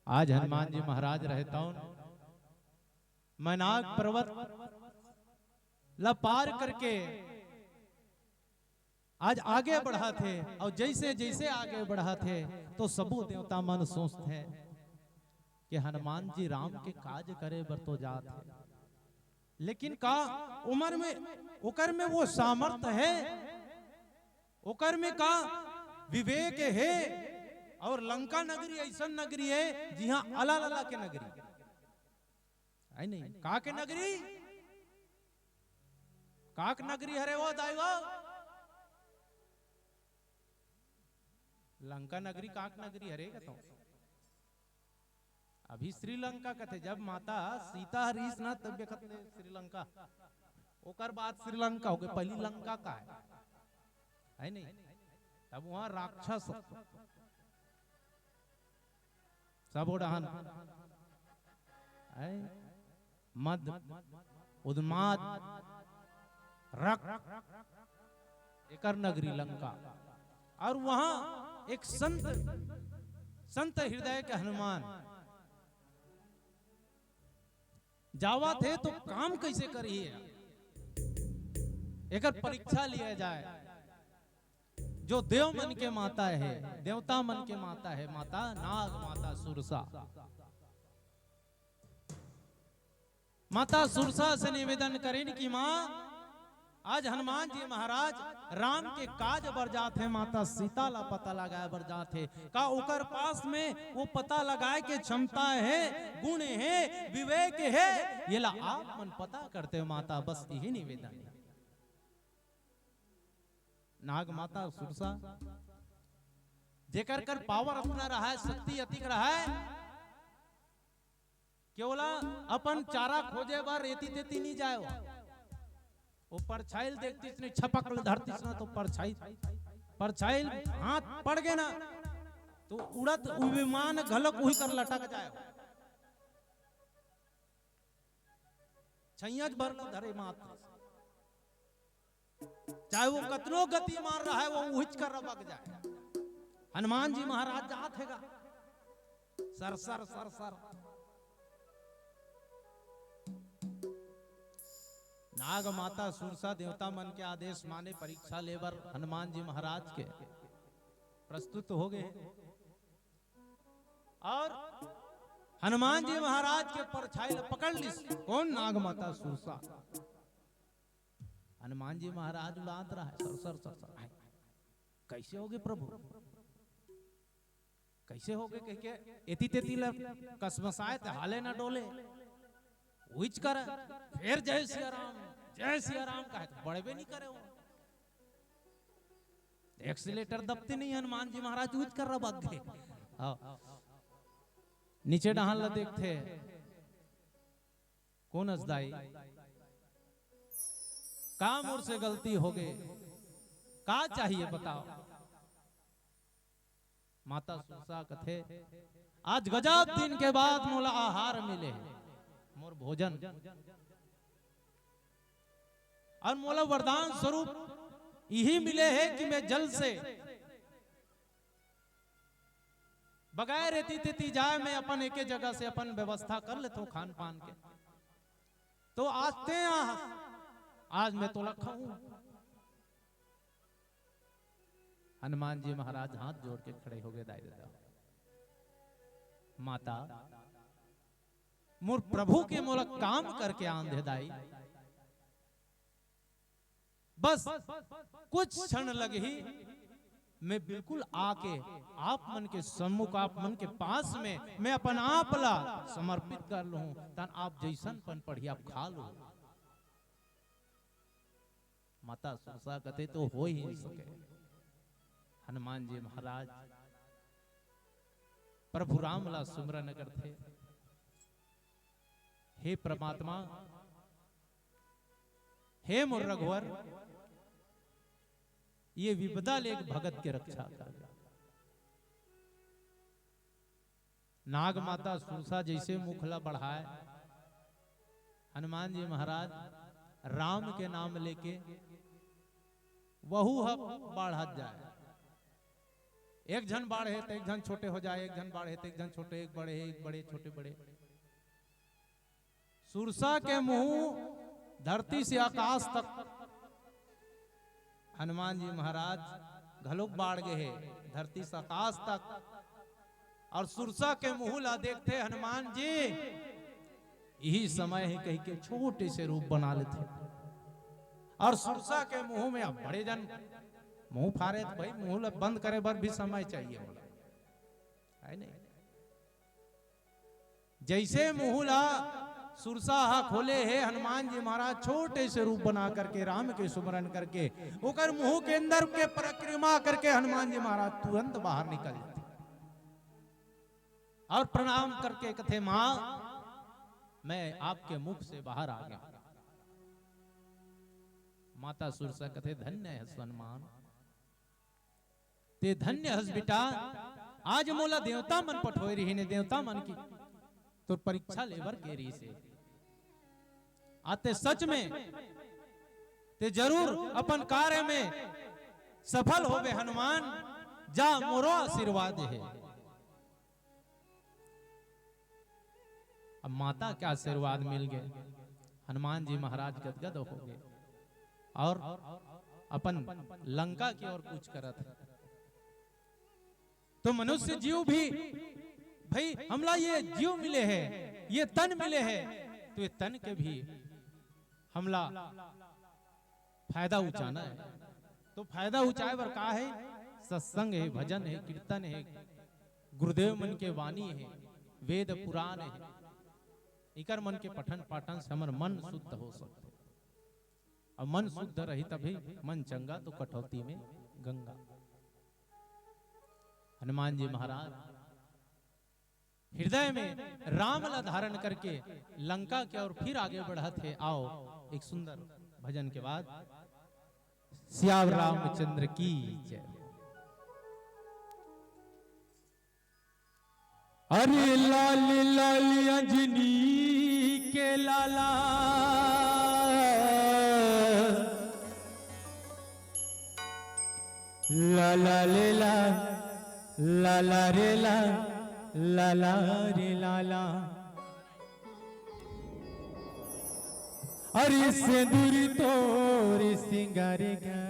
आज हनुमान जी महाराज रहतौन मैनाक पर्वत ला पार करके आज आगे बढ़त हे, अउ जइसे जइसे आगे बढ़त हे तो सबो देवता मन सोचथे कि हनुमान जी राम के काज करे बर तो जात हे, लेकिन का उमर में ओकर में वो सामर्थ्य हे, ओकर में का विवेक हे? अउ लंका नगरी अइसन नगरी हे जिहां अलग अलग के नगरी हे नहीं, का के नगरी, काक नगरी हरे वो दाई वो? लंका नगरी काक नगरी हरे का तो? अभी श्रीलंका कथे, जब माता सीता हरिस ना तब देखत ले श्रीलंका, ओकर बाद श्रीलंका होगे, पहली लंका का हे, हे नहीं? तब वहां राक्षस सब ओढ़ान, हे? मद, उन्माद, रक्त, एकर नगरी लंका। अउ वहां एक संत, संत हृदय के हनुमान जावत हे तो काम कइसे करही, एकर परीक्षा लिया जाए। जो देव मन के माता हे, देवता मन के माता हे, माता नाग माता सुरसा। माता सुरसा से निवेदन करिन कि माँ, आज हनुमान जी महाराज राम के काज बर जात हे, माता सीता ला पता लगाए बर जात हे, का ओकर पास में वो पता लगाए के क्षमता हे, गुण हे, विवेक हे? येला आप मन पता करते हो माता, बस यही निवेदन हे। नाग माता सुरसा, जेकर कर पावर अतना रहा हे, शक्ति अतिक रहा हे, के ओला अपन चारा खोजे बर एती तेती नी जाए। वो परछाई ल देखतिस नहीं, छपक ल धरतिस ना, तो परछाई, परछाई ल हाथ पड़ गे ना, तो उड़त वो विमान घलोक उही कर लटक जाए। छैया च भर ल धरे मात्र। चाहे वो कतनो गतिमान रहे, वो उहिच कर रबक जाए। हनुमान जी महाराज जात हे गा, सर सर सर सर। नाग माता सुरसा देवता मन के आदेश माने परीक्षा लेबर हनुमान जी महाराज के प्रस्तुत हो गे। अउ हनुमान जी महाराज के परछाई ल पकड़ लिस। कोन? नाग माता सुरसा। हनुमान जी महाराज उड़ात रहा हे, सर सर सर सर। हाय, कइसे हो गे प्रभु, कइसे हो गे कहिके एती तेती ल कसमसाए त हाले न डोले। उहिच कर, फेर जय सिया राम, जय सिया राम कहे त बड़बे नहीं करे वो। एक्सीलेटर दबते नहीं, हनुमान जी महाराज उहिच कर रहा भाग गए। हाँ। नीचे डहान ल देखथे, कोन अस दाई? का मोर से गलती हो गे? का चाहिए बताओ? माता सुरसा कथे, आज गजब दिन के बाद मोला आहार मिले हे, मोर भोजन। अउ मोला वरदान स्वरूप इही मिले हे कि मैं जल से बगैर एती तेती जाए, मैं अपन एके जगह से अपन व्यवस्था कर लेथों खान पान के। तो आज तें आ, आज मैं तोला खाऊं। हनुमान जी महाराज हाथ जोड़ के खड़े हो गे, दाई ददा, माता, मोर प्रभु के मोला काम करके आन दे दाई। बस कुछ क्षण लगही, मैं बिल्कुल आके आप मन के सम्मुख, आप मन के पास में मैं अपन आप ला समर्पित कर लूं, तन आप जइसन पन पढ़ी आप खा लो। माता सुरसा कथे तो हो ही नहीं सके। हनुमान जी महाराज प्रभु राम ला सुमरन करथे, हे परमात्मा, हे मोर रघुवर, ये विपदा ले एक भगत के रक्षा कर। नाग माता सुरसा जइसे मुख ला बढ़ाय, हनुमान जी महाराज राम के नाम लेके वहू ह बाढ़त जाय। एक झन बाढ़े त एक झन छोटे हो जाय, एक झन बाढ़े त एक झन छोटे, एक बड़े, एक बड़े, छोटे, बड़े। सुरसा के मुंह धरती से आकाश तक, हनुमान जी महाराज घलोक बाढ़ गे हे धरती से आकाश तक। और सुरसा के मुंह ला देखथे हनुमान जी, यही समय हे कहिके छोटे से रूप बना लेथे। और सुरसा के मुंह में अब बड़े जन मुंह फारे, त भाई, मुंह ला बंद करे बर भी समय चाहिए होला, है नहीं? जइसे मुंह ला सुरसा हा खोले हे, हनुमान जी महाराज छोटे से रूप बना करके, राम के सुमरन करके, ओकर मुंह के अंदर के परिक्रमा करके हनुमान जी महाराज तुरंत बाहर निकल जाथे और प्रणाम करके कथे, "माँ, मैं आपके मुख से बाहर आ गया।" माता सुरसा कथे, "धन्य हे हनुमान, ते धन्य हस बेटा, आज मोला देवता मन पठोय रिहिन हे, देवता मन की तोर परीक्षा लेबर गे रिहिस हे। आ ते सच में, ते जरूर अपन कार्य में सफल होबे हनुमान, जा मोरो आशीर्वाद हे।" अब माता के आशीर्वाद मिल गे, हनुमान जी महाराज गदगद हो गे और अपन लंका की ओर कूच करत हे। तो मनुष्य जीव भी, भाई, हमला ये जीव मिले हे, ये तन मिले हे, तो ये तन के भी हमला फायदा उचाना हे। तो फायदा उचाय बर का हे? सत्संग हे, भजन हे, कीर्तन हे, गुरुदेव मन के वाणी हे, वेद पुराण हे, इकर मन के पठन पाठन से हमर मन शुद्ध हो सकथे। अब मन शुद्ध रही तभी मन चंगा तो कठौती में गंगा। हनुमान जी महाराज हृदय में राम ला धारण करके लंका के ओर फिर आगे बढ़त हे। आओ, एक सुंदर भजन के बाद सियावर रामचंद्र की जय। अरे लाल लाल अंजनी के लाला, लाला रे ला, लाला रे ला, लाला रे लाला। अरे सिंदूर तोर सिंगार गा,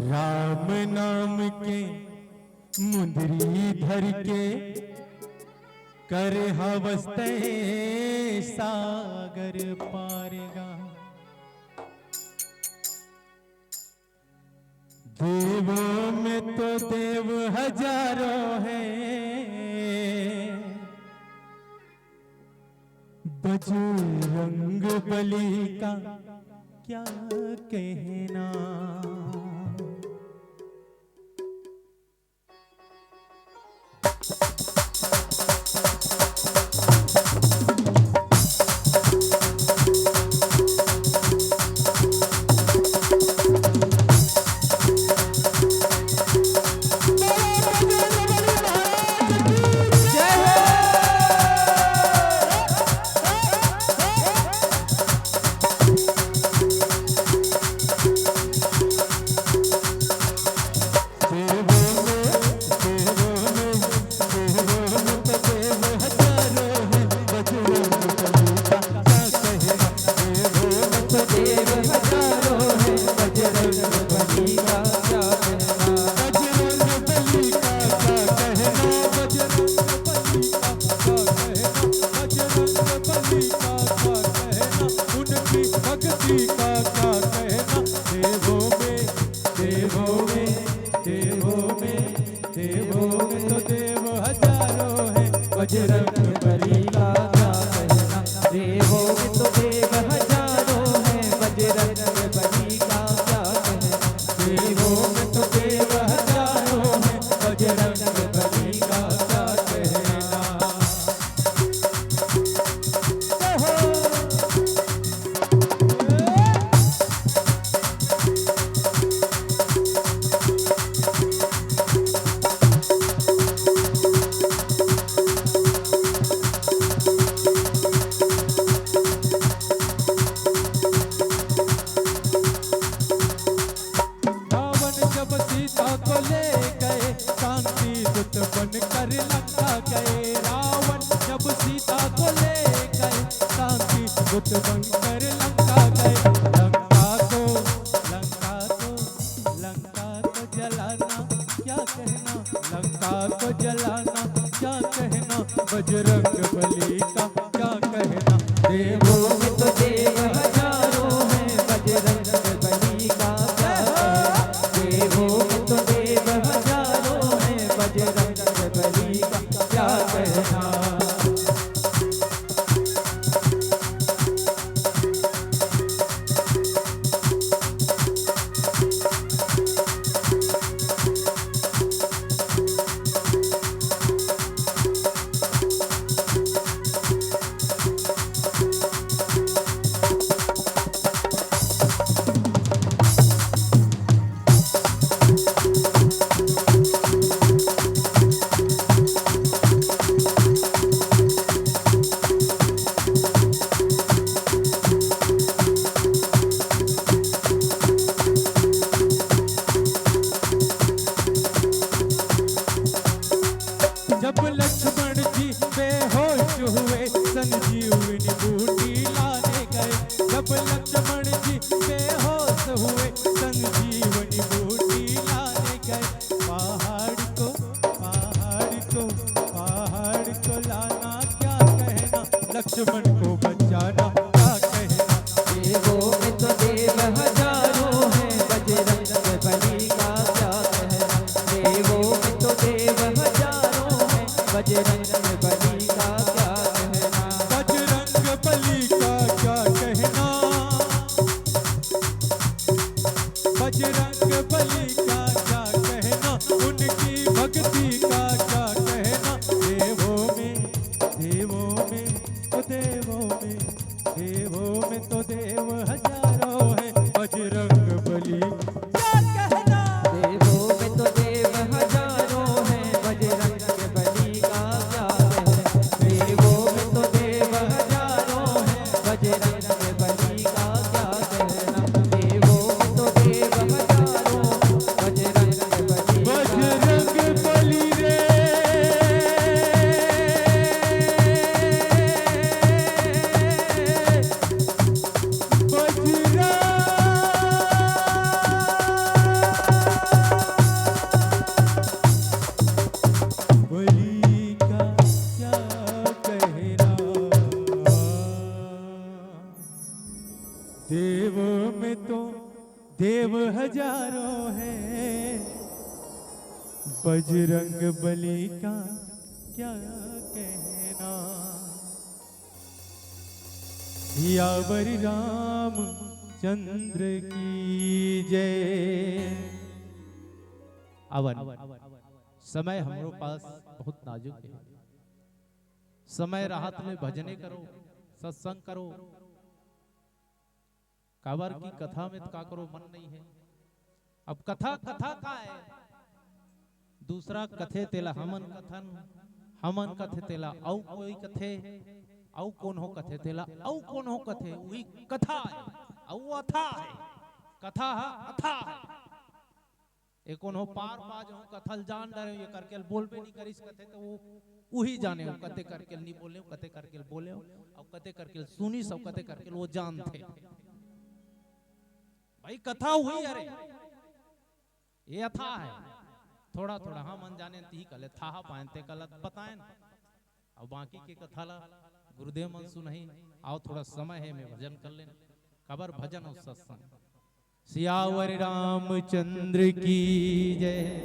राम नाम के मुंदरी धर के, करे हवस तैं सागर पार गा। देवों में तो देव हजारों हैं, बजरंग बली का क्या कहना। बजरंग बली का क्या कहना, देवों में तो देव हजारों हैं, बजरंग बली का क्या कहना, देवों में तो देव हजारों हैं, बजरंग बली का क्या कहना। जय हो। रावण जब सीता को ले गए, शांति दूत बनकर लंका गए। रावण जब सीता को ले गए, शांति दूत बनकर लंका गए। लंका को, लंका को, लंका को जलाना क्या कहना, लंका को जलाना क्या कहना, बजरंग बली का क्या कहना। देवों में तो देव हजारों हैं, बजरंग बली का क्या कहना। देवों में तो देव हजारों हैं, बजरंग बली का क्या कहना। जब लक्ष्मण जी बेहोश हुए, संजीवनी बूटी लाने गए। जब लक्ष्मण जी बेहोश हुए, संजीवनी बूटी लाने गए। पहाड़ को, पहाड़ को, पहाड़ को लाना क्या कहना, लक्ष्मण को बचाना क्या कहना। देवों में तो देव हजारों हैं, बजरंग बली का क्या कहना। देवों में तो देव हजारों हैं, बजरंग बली का क्या कहना। बजरंग बली का क्या कहना। बजरंग बली का क्या कहना, उनकी भक्ति का क्या कहना। देवों में, देवों में, ओ देवों में, देवों में तो देव हजारों हैं, बजरंग बली क्या कहना। देवों में तो देव हजारों हैं, बजरंग बली का क्या कहना। देवों में तो देव हजारों हैं, बजरंग बली का क्या कहना। देवों में तो देव हजारों, बजरंग बली का। बजरंग बली रे। बजरंग बली का क्या कहना। देव में तो देव हजारों हैं, बजरंग बली का क्या कहना। सियावर रामचंद्र की जय। अवन, समय हमरो पास बहुत नाजुक है। समय राहत में भजने करो, सत्संग करो, काबर की कथा में त काकरो मन नहीं है। अब कथा, कथा का है? दूसरा कथे तेला हमन कथन, हमन कथे तेला अउ कोई कथे, अउ कोनो कथे तेला अउ कोनो कथे, उही कथा है, अउ अथा है। कथा ह अथा है। ए कोनो पार पा जो कथा ल जान डरे, ये करके ल बोलबे नहीं करिस कथे, तो वो उही जाने, वो कते करके ल नहीं बोले, कते करके ल बोले, अउ कते करके ल सुनिस, अउ कते करके ल वो जानथे। भाई कथा हुई, अरे ये अथा है, थोड़ा थोड़ा हमन जाने ती कले थाहा पाएन ते कलत बताएन। अब बाकी के कथा ला गुरुदेव मन सुनही। आओ थोड़ा समय है, मैं भजन कर लेन, काबर भजन अउ सत्संग। सियावर रामचंद्र की जय।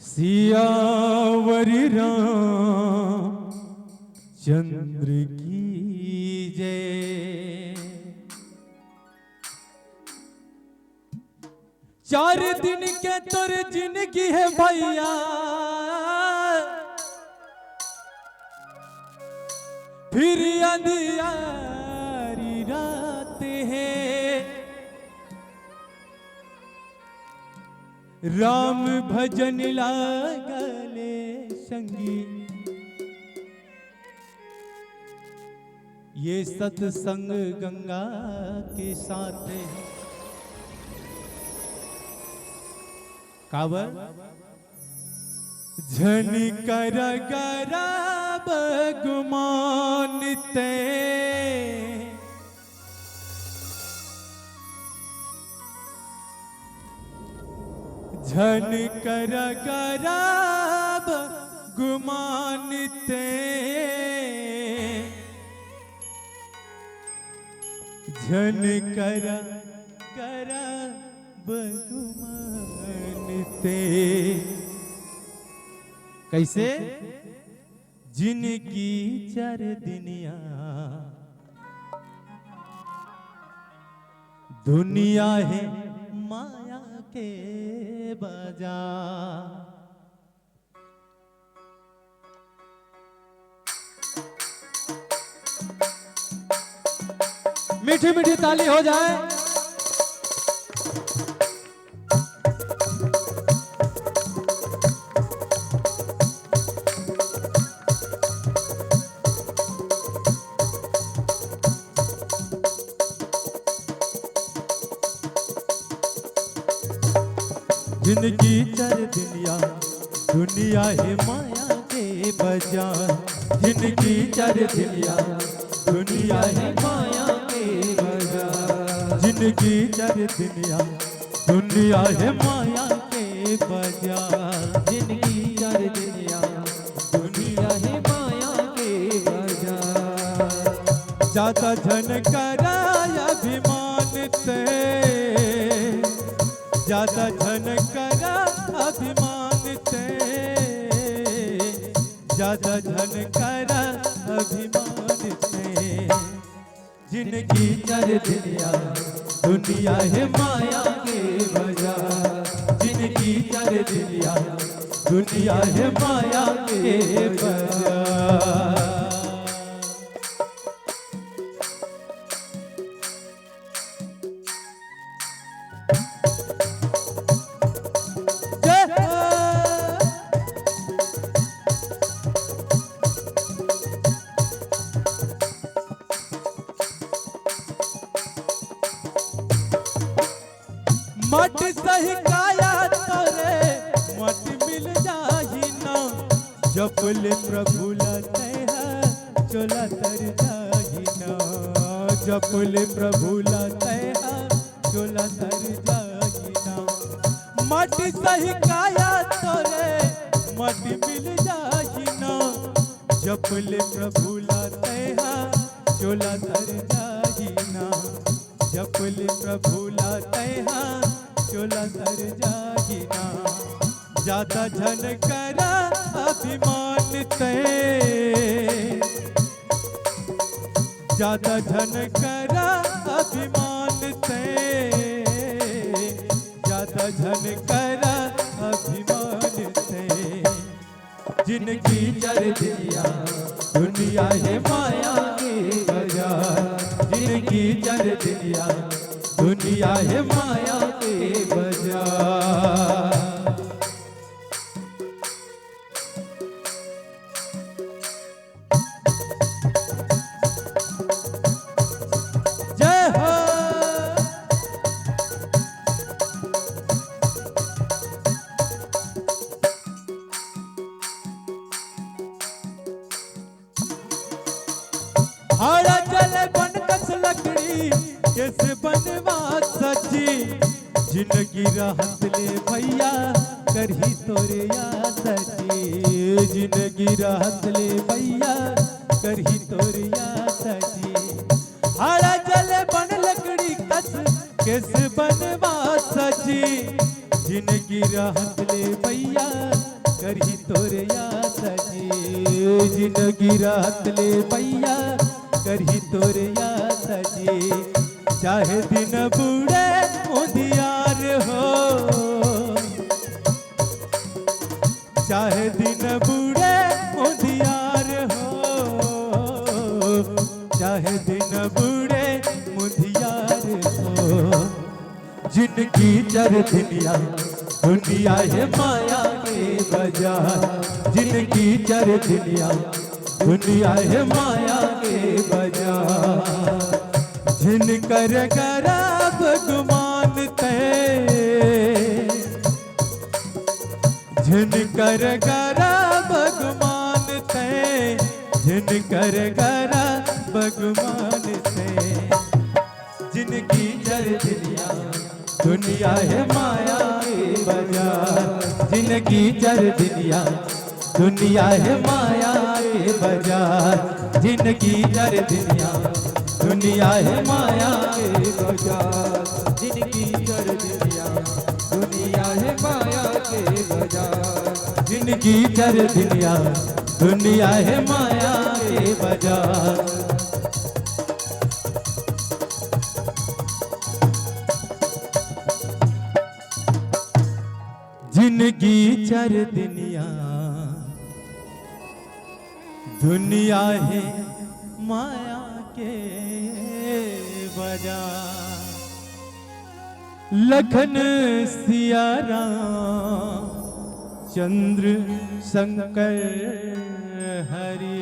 सियावर रामचंद्र की जय। चार दिन के तोर जिनगी हे भइया, फिर अंधियारी रात हे। राम भजन लागले संगी, ये सत्संग गंगा के साथ हे। काबर? झन कर गरब गुमान ते, झन कर गरब गुमान ते, झन कर गरब गुमान ते। कइसे? जिनगी चार दिनिया, दुनिया हे माया के बजार। मीठी मीठी ताली हो जाए। जिनगी चार दिनिया, दुनिया हे माया के बजार। जिनगी चार दिनिया, दुनिया हे माया के बजार। जिनगी चार दिनिया, दुनिया हे माया के बजार। जिनगी चार दिनिया, दुनिया हे माया के बजार। जादा झन करा अभिमान ते, जादा झन करा अभिमान ते, जादा झन करा अभिमान ते। जिनगी चार दिनिया, दुनिया हे माया के बजार। जिनगी चार दिनिया, दुनिया हे माया के बजार। जय हो। मट सही काया तोरे, मट मिल जाही ना। जप ले प्रभु ला तैहा, चोला तर जाही ना। जप ले प्रभु ला तैहा, चोला तर जाही ना। मट सही काया तोरे, मट मिल जाही ना। जप ले प्रभु ला तैहा, चोला तर जाही ना। जप ले प्रभु ला तैहा, चोला तर जाही ना। जादा झन करा अभिमान ते, जादा झन करा अभिमान ते, जादा झन करा अभिमान ते। जिनगी चार दिनिया, दुनिया हे माया के बजार। जिनगी चार दिनिया, दुनिया हे माया के बजार। जय हो। हाड़ा जले बन कस लकड़ी, केस बनवा सची। जिनगी रहत ले भइया, करही तोरे याद जी। जिनगी रहत ले भइया, करही तोरे याद जी। हाड़ा जले बन लकड़ी कस, केस बनवा सची। जिनगी रहत ले भइया, करही तोर आस जी। जिनगी रात ले भैया करही तोर आस जी। चाहे दिन बूड़े उंधियार हो, चाहे दिन बूड़े उंधियार हो, चाहे दिन बूड़े उंधियार हो। जिनगी चार दुनिया, दुनिया हे माया के बजार। जिनगी चार दुनिया, दुनिया हे माया के बजार। जिनकर गरब गुमान ते, जिनकर गरब गुमान ते, जिनकर गरब गुमान ते। जिनगी चार दुनिया, दुनिया हे माया के बजार। जिनगी चार दुनिया, दुनिया हे माया के बजार। जिनगी चार दुनिया, दुनिया हे माया के बजार। जिनगी चार दुनिया, दुनिया हे माया के बजार। जिनगी चार दुनिया, दुनिया हे माया के बजार। जिनगी चार दुनिया, दुनिया हे माया के बजार। लखन सिया राम चंद्र शंकर हरि।